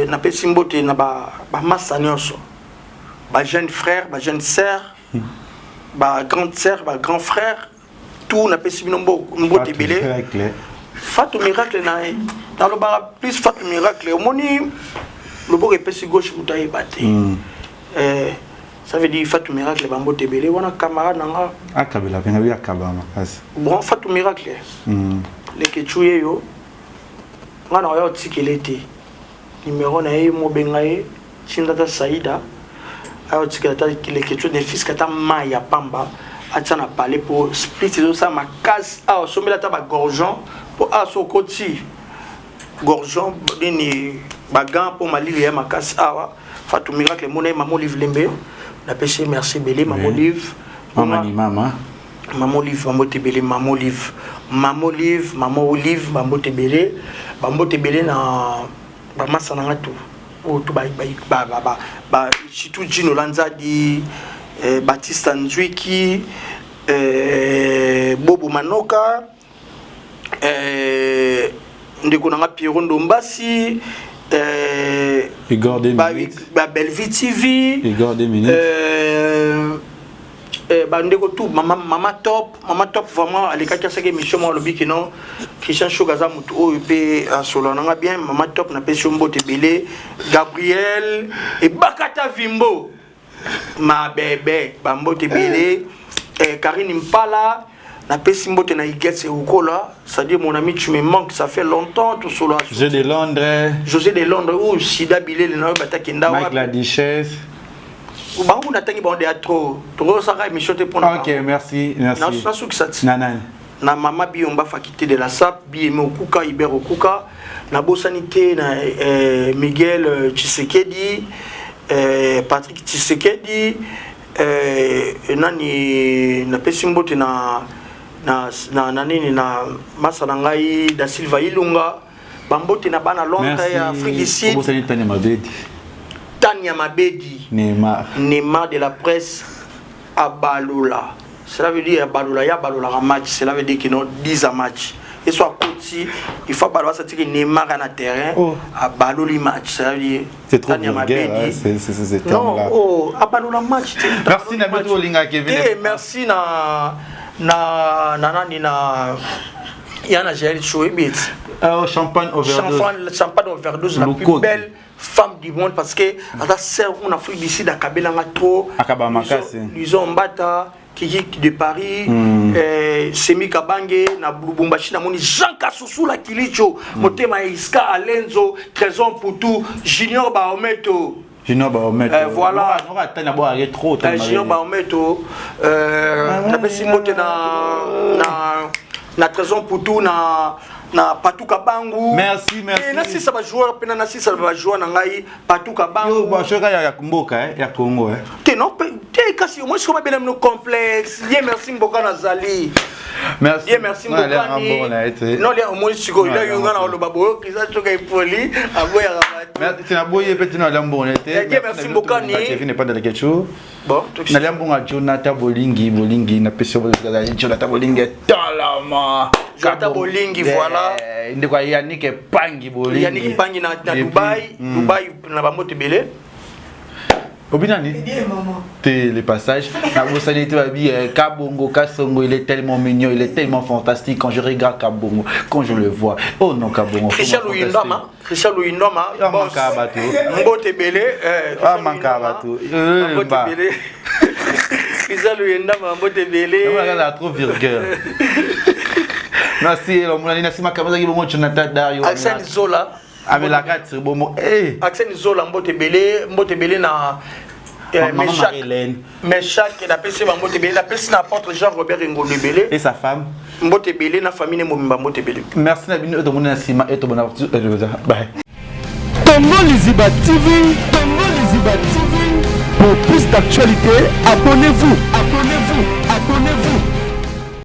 Napesi mbote na bamasa nyonso, bajeune frère, bajeune sœur, bagrande sœur, bagrand frère, tout. Napesi bino mbote ebele. Fatou Miracle na nalobaka plus Fatou Miracle. Omoni loboko epesi gauche, moto ayeba te. Ça veut dire Fatou Miracle, bambote ebele wana, camarade na nga. Akabela mpenga bi akaba makasi. Bon, Fatou Miracle, lekecu ye yo, nga na oya otikele te numero na ye, mobenga ye, tinda ata Saida aya otikela ata lekecu ne fiske ata mai ya pamba atia na pale mpo split ezosala makasi awa. Osombeli ata bagorgeon mpo awa so okoti gorgeon nini, bagan mpo malili ya makasi awa. Fatou Miracle, mona ye, Mama Olive Lembe, napesi ye merci ebele, Mama Olive. Mama ni mama. Mama Olive, bambote ebele. Mama Olive, Mama Olive, Mama Olive, bambote ebele, bambote ebele na bamasa na nga tu oyo tu, surtout Gino Lanzadi, Batista Nzwiki, Bobo Manoka, ndeko na nga Pierrot Ndombasi, Igor deux minutes. Ba Bellevue TV. Igor 2 minutes. Bandeko tu, mama, mama Top, mama Top vraiment alekaki, asalaki émission moko, alobi kino Christian Shok aza motu oyo mpe asolola nanga bien. Mama Top, napesi yo mbote ebele. Gabriel Ebakata Vimbo, mabebe, bambote ebele. Karine Mpala, napesi mbote na Iget Eukola, c'est-à-dire mon ami, tu me manques, ça fait longtemps tosolola. José de Londres. José de Londres oyo sida bilele na oyo batakenda. Mike la Duchesse. Bango kuna ntangi bango deya trop, tokosaka émission te mpona. Ok, merci, merci. Nasukisa ti. Na nani? Na mama Biyomba, faculté de la SAP, Biyeme Okuka, Iber Okuka. Nabosani te na Miguel Tshisekedi, Patrick Tshisekedi, nani, napesi mbote na nini, na masa na ngai Da Silva Ilunga. Bambote na bana Londres ya Afrique du Sud. Obosani Tania Mabedi. Tania Mabedi. Neymar. Neymar de la presse abalola, cela veut dire abalola ya abalolaka match. Cela veut dire kino 10 a match et soit akoti, il faut abalola satiki Neymar na terrain. Oh. Abaloli match, cela veut dire C'est trop Tania vulgaire, Mabedi. hein, c'est ces Non. termes-là. Oh, abalola match te. Merci na biso olinga Kevin. Te, merci na nani, na ya na Jael Choebi. Champagne overdose. Champagne, champagne overdose, la plus Lukoki. belle femme du monde, parce que ata sœur en Afrique d'ici dakabelanga trop. Akaba makasi. Lison Mbata Kiki de Paris, Semi Kabange na Lubumbashi, namoni Jean Kasusula Kilicho, motema ya Iska Alenzo, Trésor Poutou, Junior Baometo. Junior Baometo. Voilà. Noka tania bo arrête trop. Junior Baometo, napesi mbote na Trésor Poutou, na Patuka Bangu. Merci, merci. Eh, nasisa bajoueur mpena, nasisa bajoueur na ngai Patuka Yo Bangu. ba ya mboka, eh, ya Congo, eh. Te, non te, kasi omoi sikoyo babela mino complexe ye. Merci mboka nazali. Merci. Ye merci. Non, elle est un bon, là, Mbokani, non, lia omoi sikoyo Non, lia yo nga na oloba boyokisa soka epoli aboyaka bato. Merci, tina boye pe tina lia mbongo te. Eh, Dieu merci, Mbokani. Kevin n'est pas de la question. Bon. Nalia mbongo ya Jonathan Bolingi, Bolingi na pesi Jonathan Bolingi talama. Jonathan Bolingi, voilà. Ndeko ya Yannick Pangi Bolingi. Yannick Pangi na Dubai, Dubai, na bambote ebele. Obi nani te le passage nabosani te babi eh, Kabongo Kasongo, il est tellement mignon, il est tellement fantastique. Quand je regarde Kabongo, quand je le vois, oh non, Kabongo. Christian Luyindama, Christian Luyindama, boss. Bato. Mbote ebele, eh, Ah, manka bato. Eh, mbote ba. ebele. Christian Luyindama, mbote ebele. Yango trop vulgaire. Merci lomonani na nsima kamazaki bongo Jonathan Dario. Axel Zola. Amelaka tirbomo, eh. Axel Zola, mbote ebele, mbote ebele na eh, Maman Meshach. Marie-Hélène. Meshach, napesi bango mbote ebele, napesi na apôtre Jean Robert Ngolo ebele. Et sa femme. Mbote ebele na famille ne mobimba, mbote ebele. Merci na bino tomoni na nsima e tobona. Bye. Congo Liziba TV, Congo Liziba TV. Pour plus d'actualités, abonnez-vous.